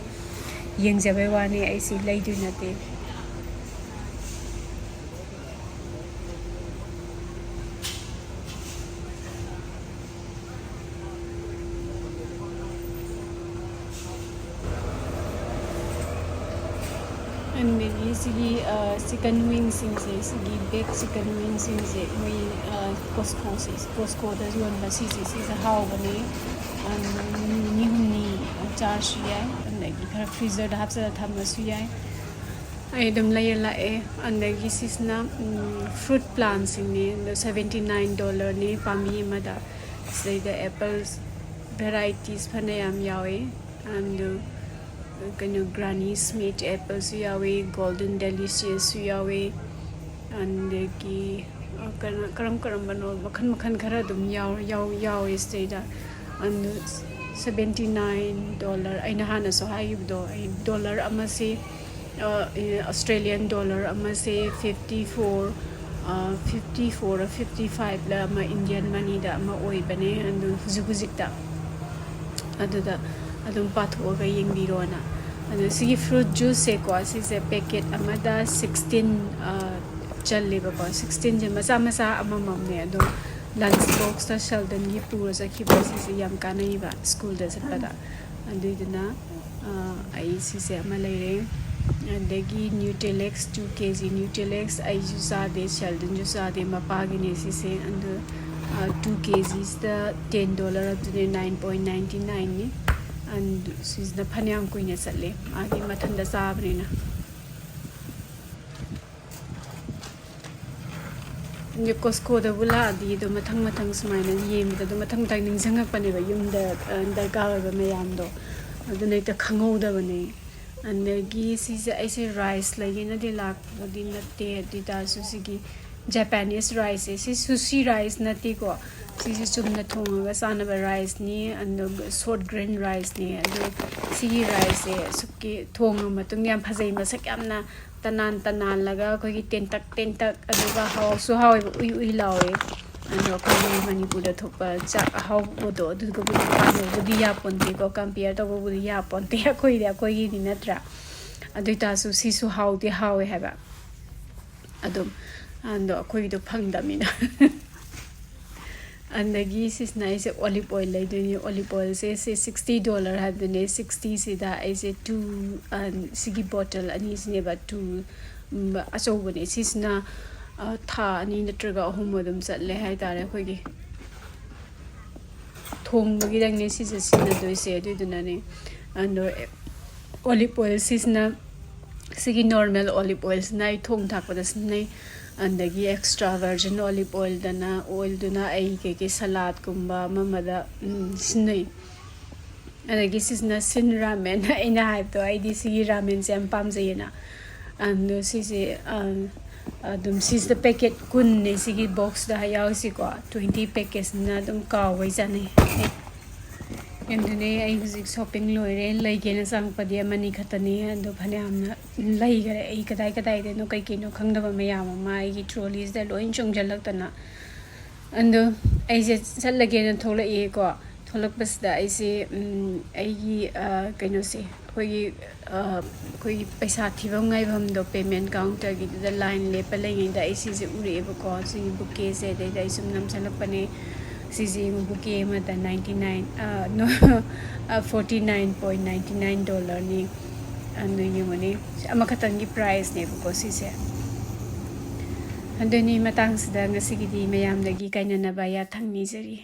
ꯌꯦꯡꯖꯕꯩ ꯋꯥꯅꯤ, ꯑꯩꯁꯤ ꯂꯩꯗꯣꯏ ꯅꯠꯇꯦ꯫ ꯑꯗꯒꯤ ꯁꯤꯒꯤ ꯆꯤꯀꯟ ꯋꯤꯡꯁꯤꯡꯁꯦ, ꯁꯤꯒꯤ ꯕꯦꯛ ꯆꯤꯀꯟ ꯋꯤꯡꯁꯤꯡꯁꯦ ꯃꯣꯏ ꯀꯣꯁꯀꯣꯁꯦ, ꯀꯣꯁꯀꯣꯗ ꯌꯣꯟꯕ ꯁꯤꯁꯦ, ꯁꯤꯁꯦ ꯍꯥꯎꯕꯅꯦ꯫ ꯑꯗꯨꯝ ꯅꯨꯃꯤꯠ ꯅꯤꯅꯤ ꯍꯨꯝꯅꯤ ꯆꯥꯔꯁꯨ ꯌꯥꯏ, ꯑꯗꯒꯤ ꯈꯔ ꯐ꯭ꯔꯤꯖꯔꯗ ꯍꯥꯞꯆꯜꯂ ꯊꯝꯃꯁꯨ ꯌꯥꯏ꯫ ꯑꯩ ꯑꯗꯨꯝ ꯂꯩꯔ ꯂꯥꯛꯑꯦ꯫ ꯑꯗꯒꯤ ꯁꯤꯁꯤꯅ ꯐ꯭ꯔꯨꯠ ꯄ꯭ꯂꯥꯟꯁꯤꯡꯅꯦ꯫ ꯑꯗꯣ ꯁꯕꯦꯟꯇꯤ ꯅꯥꯏꯟ ꯗꯣꯂꯔꯅꯦ ꯄꯥꯝꯕꯤ ꯑꯃꯗ꯫ ꯁꯤꯗꯩꯗ ꯑꯦꯄꯜꯁ ꯚꯦꯔꯥꯏꯇꯤꯁ ꯐꯅꯌꯥꯝ ꯌꯥꯎꯋꯦ꯫ ꯑꯗꯨ ꯀꯩꯅꯣ, ꯒ꯭ꯔꯥꯅꯤ ꯁ꯭ꯃꯤꯠ ꯑꯦꯄꯜꯁꯨ ꯌꯥꯎꯋꯤ, ꯒꯣꯜꯗꯟ ꯗꯦꯂꯤꯁꯤꯌꯁꯁꯨ ꯌꯥꯎꯋꯤ, ꯑꯗꯒꯤ ꯀꯔꯝ ꯀꯔꯝꯕꯅꯣ, ꯃꯈꯜ ꯃꯈꯜ ꯈꯔ ꯑꯗꯨꯝ ꯌꯥꯎ- ꯌꯥꯎ- ꯌꯥꯎꯋꯦ ꯁꯤꯗꯩꯗ꯫ ꯑꯗꯨ ꯁꯕꯦꯟꯇꯤ ꯅꯥꯏꯟ ꯗꯣꯂꯔ, ꯑꯩꯅ ꯍꯥꯟꯅꯁꯨ ꯍꯥꯏꯈꯤꯕꯗꯣ, ꯑꯩ ꯗꯣꯂꯔ ꯑꯃꯁꯦ, ꯑ, ꯑꯣꯁꯇ꯭ꯔꯦꯂꯤꯌꯟ ꯗꯣꯂꯔ ꯑꯃꯁꯦ fifty four, fifty four fifty ꯐꯥꯏꯚꯂ ꯑꯃ ꯏꯟꯗꯤꯌꯟ ꯃꯅꯤꯗ ꯑꯃ ꯑꯣꯏꯕꯅꯦ꯫ ꯑꯗꯨ ꯍꯧꯖꯤꯛ ꯍꯧꯖꯤꯛꯇ ꯑꯗꯨꯗ ꯑꯗꯨꯝ ꯄꯥꯊꯣꯛꯑꯒ ꯌꯦꯡꯕꯤꯔꯣꯅ꯫ ꯑꯗꯣ ꯁꯤꯒꯤ ꯐ꯭ꯔꯨꯠ ꯖꯨꯁꯁꯦꯀꯣ, ꯁꯤꯁꯦ ꯄꯦꯀꯦꯠ ꯑꯃꯗ ꯁꯤꯛꯁꯇꯤꯟ ꯆꯜꯂꯦꯕꯀꯣ꯫ ꯁꯤꯛꯁꯇꯤꯟꯁꯦ ꯃꯆꯥ ꯃꯆꯥ ꯑꯃꯃꯝꯅꯦ꯫ ꯑꯗꯣ ꯂꯟꯁ ꯕꯣꯛꯁꯇ ꯁꯦꯜꯗꯟꯒꯤ ꯄꯨꯔ ꯆꯠꯈꯤꯕ ꯁꯤꯁꯦ ꯌꯥꯝ ꯀꯥꯟꯅꯩꯕ ꯁ꯭ꯀꯨꯜꯗ ꯆꯠꯄꯗ꯫ ꯑꯗꯨꯏꯗꯨꯅ ꯑꯩ ꯁꯤꯁꯦ ꯑꯃ ꯂꯩꯔꯦ꯫ ꯑꯗꯒꯤ ꯅ꯭ꯌꯨꯇ꯭ꯔꯤꯂꯦꯛꯁ ꯇꯨ ꯀꯦ ꯖꯤ꯫ ꯅ꯭ꯌꯨꯇ꯭ꯔꯤꯂꯦꯛꯁ ꯑꯩꯁꯨ ꯆꯥꯗꯦ, ꯁꯦꯜꯗꯟꯁꯨ ꯆꯥꯗꯦ, ꯃꯄꯥꯒꯤꯅꯦ ꯁꯤꯁꯦ꯫ ꯑꯗꯨ ꯇꯨ ꯀꯦ ꯖꯤꯁꯤꯗ ꯇꯦꯟ ꯗꯣꯂꯔ ꯑꯗꯨꯅꯦ, ꯅꯥꯏꯟ ꯄꯣꯏꯟ ꯅꯥꯏꯟꯇꯤ ꯅꯥꯏꯟꯅꯤ꯫ ꯑꯗꯨ ꯁꯤꯁꯤꯅ ꯐꯅꯌꯥꯝ ꯀꯨꯏꯅ ꯆꯠꯂꯦ, ꯃꯥꯒꯤ ꯃꯊꯟꯇ ꯆꯥꯕꯅꯤꯅ꯫ ꯑꯗꯨ ꯀꯣꯁꯀꯣꯗꯕꯨ ꯂꯥꯛꯑꯗꯤ ꯑꯗꯨꯝ ꯃꯊꯪ ꯃꯊꯪ ꯁꯨꯃꯥꯏꯅ ꯌꯦꯡꯕꯗ ꯑꯗꯨꯝ ꯃꯊꯪ ꯃꯊꯪ ꯅꯤꯡꯁꯤꯡꯉꯛꯄꯅꯦꯕ, ꯌꯨꯝꯗ, ꯑ, ꯗꯔꯀꯥꯔ ꯑꯣꯏꯕ ꯃꯌꯥꯝꯗꯣ꯫ ꯑꯗꯨꯅ ꯍꯦꯛꯇ ꯈꯪꯍꯧꯗꯕꯅꯦ꯫ ꯑꯗꯒꯤ ꯁꯤꯁꯦ ꯑꯩꯁꯦ ꯔꯥꯏꯁ ꯂꯩꯒꯦꯅꯗꯤ ꯂꯥꯛꯄꯗꯤ ꯅꯠꯇꯦ, ꯑꯗꯨ ꯑꯣꯏ ꯇꯥꯔꯁꯨ ꯁꯤꯒꯤ ꯖꯄꯥꯅꯤꯁ ꯔꯥꯏꯁꯁꯦ, ꯁꯤ ꯁꯨꯁꯤ ꯔꯥꯏꯁ ꯅꯠꯇꯦꯀꯣ, ꯁꯤꯁꯦ ꯆꯨꯝꯅ ꯊꯣꯡꯉꯒ ꯆꯥꯅꯕ riceꯅꯤ, ꯑꯗꯨꯒ short grain riceꯅꯤ꯫ ꯑꯗꯨ ꯁꯤꯒꯤ riceꯁꯦ ꯑꯁꯨꯛꯀꯤ ꯊꯣꯡꯉ ꯃꯇꯨꯡ ꯌꯥꯝ ꯐꯖꯩ, ꯃꯁꯛ ꯌꯥꯝꯅ ꯇꯅꯥꯟ ꯇꯅꯥꯜꯂꯒ ꯑꯩꯈꯣꯏꯒꯤ ꯇꯦꯟꯇꯛ ꯇꯦꯟꯇꯛ, ꯑꯗꯨꯒ ꯍꯥꯎꯁꯨ ꯍꯥꯎꯋꯦꯕ, ꯎꯏ ꯎꯏ ꯂꯥꯎꯋꯦ꯫ ꯑꯗꯣ ꯑꯩꯈꯣꯏꯒꯤ ꯃꯅꯤꯄꯨꯔꯗ ꯊꯣꯛꯄ ꯆꯥꯛ ꯑꯍꯥꯎꯕꯗꯣ ꯑꯗꯨꯒꯕꯨꯗꯤ ꯄꯥꯟꯅꯕꯕꯨꯗꯤ ꯌꯥꯄꯣꯟꯇꯦꯀꯣ, compare ꯇꯧꯕꯕꯨꯗꯤ ꯌꯥꯄꯣꯟꯇꯦ, ꯑꯩꯈꯣꯏꯗꯤ ꯑꯩꯈꯣꯏꯒꯤꯅꯤ ꯅꯠꯇ꯭ꯔꯥ? ꯑꯗꯨ ꯑꯣꯏꯇꯥꯔꯁꯨ ꯁꯤꯁꯨ ꯍꯥꯎꯗꯤ ꯍꯥꯎꯋꯦ ꯍꯥꯏꯕ꯫ ꯑꯗꯨꯝ ꯑꯗꯣ ꯑꯩꯈꯣꯏꯒꯤꯗꯣ ꯐꯪꯗꯕꯅꯤꯅ꯫ ꯑꯗꯒꯤ ꯁꯤꯁꯤꯅ ꯑꯩꯁꯦ olive oil ꯂꯩꯗꯣꯏꯅꯤ꯫ Olive oilꯁꯦ ꯁꯤ sixty dollar ꯍꯥꯏꯕꯗꯨꯅꯦ꯫ Sixtyꯁꯤꯗ ꯑꯩꯁꯦ two, ꯁꯤꯒꯤ bottle ꯑꯅꯤꯁꯤꯅꯦꯕ, two, ꯑꯆꯧꯕꯅꯦ꯫ ꯁꯤꯁꯤꯅ ꯊꯥ ꯑꯅꯤ ꯅꯠꯇ꯭ꯔꯒ ꯑꯍꯨꯝ ꯑꯗꯨꯝ ꯆꯠꯂꯦ ꯍꯥꯏꯇꯥꯔꯦ ꯑꯩꯈꯣꯏꯒꯤ꯫ ꯊꯣꯡꯕꯒꯤꯗꯪꯅꯦ ꯁꯤꯁꯦ ꯁꯤꯖꯤꯟꯅꯗꯣꯏꯁꯦ, ꯑꯗꯨꯏꯗꯨꯅꯅꯦ꯫ ꯑꯗꯣ olive oil ꯁꯤꯁꯤꯅ, ꯁꯤꯒꯤ normal olive oilꯁꯤꯅ ꯑꯩ ꯊꯣꯡ ꯊꯥꯛꯄꯗ ꯁꯤꯖꯤꯟꯅꯩ꯫ ꯑꯗꯒꯤ extra virgin olive oilꯗꯅ, oilꯗꯨꯅ ꯑꯩ ꯀꯩꯀꯩ ꯁꯂꯥꯠꯀꯨꯝꯕ ꯑꯃ ꯑꯃꯗ, ꯎꯝ, ꯁꯤꯖꯤꯟꯅꯩ꯫ ꯑꯗꯒꯤ ꯁꯤꯁꯤꯅ ꯁꯤꯟ ꯔꯥꯃꯦꯟ꯫ ꯑꯩꯅ ꯍꯥꯏꯕꯗꯣ, ꯑꯩꯗꯤ ꯁꯤꯒꯤ ꯔꯥꯃꯦꯟꯁꯦ ꯌꯥꯝ ꯄꯥꯝꯖꯩꯌꯦꯅ꯫ ꯑꯗꯣ ꯁꯤꯁꯦ, ꯑ, ꯑꯗꯨꯝ ꯁꯤꯁꯤꯗ packet ꯀꯨꯟꯅꯦ ꯁꯤꯒꯤ boxꯇ ꯌꯥꯎꯔꯤꯁꯤꯀꯣ꯫ Twenty packetꯅ ꯑꯗꯨꯝ ꯀꯥꯎꯕꯩ ꯆꯥꯅꯩ꯫ ꯑꯗꯨꯅꯦ ꯑꯩ ꯍꯧꯖꯤꯛ shopping ꯂꯣꯏꯔꯦ꯫ ꯂꯩꯒꯦꯅ ꯆꯪꯉꯛꯄꯗꯤ ꯑꯃꯅꯤ ꯈꯛꯇꯅꯤ, ꯑꯗꯣ ꯐꯅꯌꯥꯝꯅ ꯂꯩꯈꯔꯦ꯫ ꯑꯩ ꯀꯗꯥꯏ ꯀꯗꯥꯏꯗꯅꯣ ꯀꯩ ꯀꯩꯅꯣ ꯈꯪꯗꯕ ꯃꯌꯥꯝ ꯑꯃ ꯑꯩꯒꯤ trolleyꯁꯤꯗ ꯂꯣꯏ ꯆꯣꯡꯁꯤꯜꯂꯛꯇꯅ꯫ ꯑꯗꯣ ꯑꯩꯁꯦ ꯆꯠꯂꯒꯦꯅ ꯊꯣꯛꯂꯛꯑꯦꯀꯣ꯫ ꯊꯣꯛꯂꯛꯄꯁꯤꯗ ꯑꯩꯁꯦ, ꯎꯝ, ꯑꯩꯒꯤ, ꯑ, ꯀꯩꯅꯣꯁꯦ, ꯑꯩꯈꯣꯏꯒꯤ, ꯑ, ꯑꯩꯈꯣꯏꯒꯤ ꯄꯩꯁꯥ ꯊꯤꯐꯝ ꯉꯥꯏꯐꯝꯗꯣ, payment counterꯒꯤꯗꯨꯗ line ꯂꯦꯞꯄ ꯂꯩꯉꯩꯗ ꯑꯩ ꯁꯤꯁꯦ ꯎꯔꯛꯑꯦꯕꯀꯣ, ꯁꯤꯒꯤ bouquetꯁꯦ꯫ ꯑꯗꯩꯗ ꯑꯩ ꯁꯨꯝ ꯅꯝꯁꯤꯜꯂꯛꯄꯅꯦ꯫ ꯁꯤꯁꯦ ꯌꯦꯡꯉꯨ, bouquet ꯑꯃꯗ ninety nine, ꯑ, no, ꯑ, forty nine point ninety nine dollarꯅꯤ꯫ ꯑꯗꯨ ꯌꯦꯡꯉꯨꯅꯦ, ꯑꯃꯈꯛꯇꯪꯒꯤ priceꯅꯦꯕꯀꯣ ꯁꯤꯁꯦ꯫ ꯑꯗꯨꯅꯤ, ꯃꯇꯥꯡꯁꯤꯗ ꯉꯁꯤꯒꯤꯗꯤ ꯃꯌꯥꯝꯗꯒꯤ ꯀꯥꯏꯅꯅꯕ ꯌꯥꯊꯪ ꯅꯤꯖꯔꯤ꯫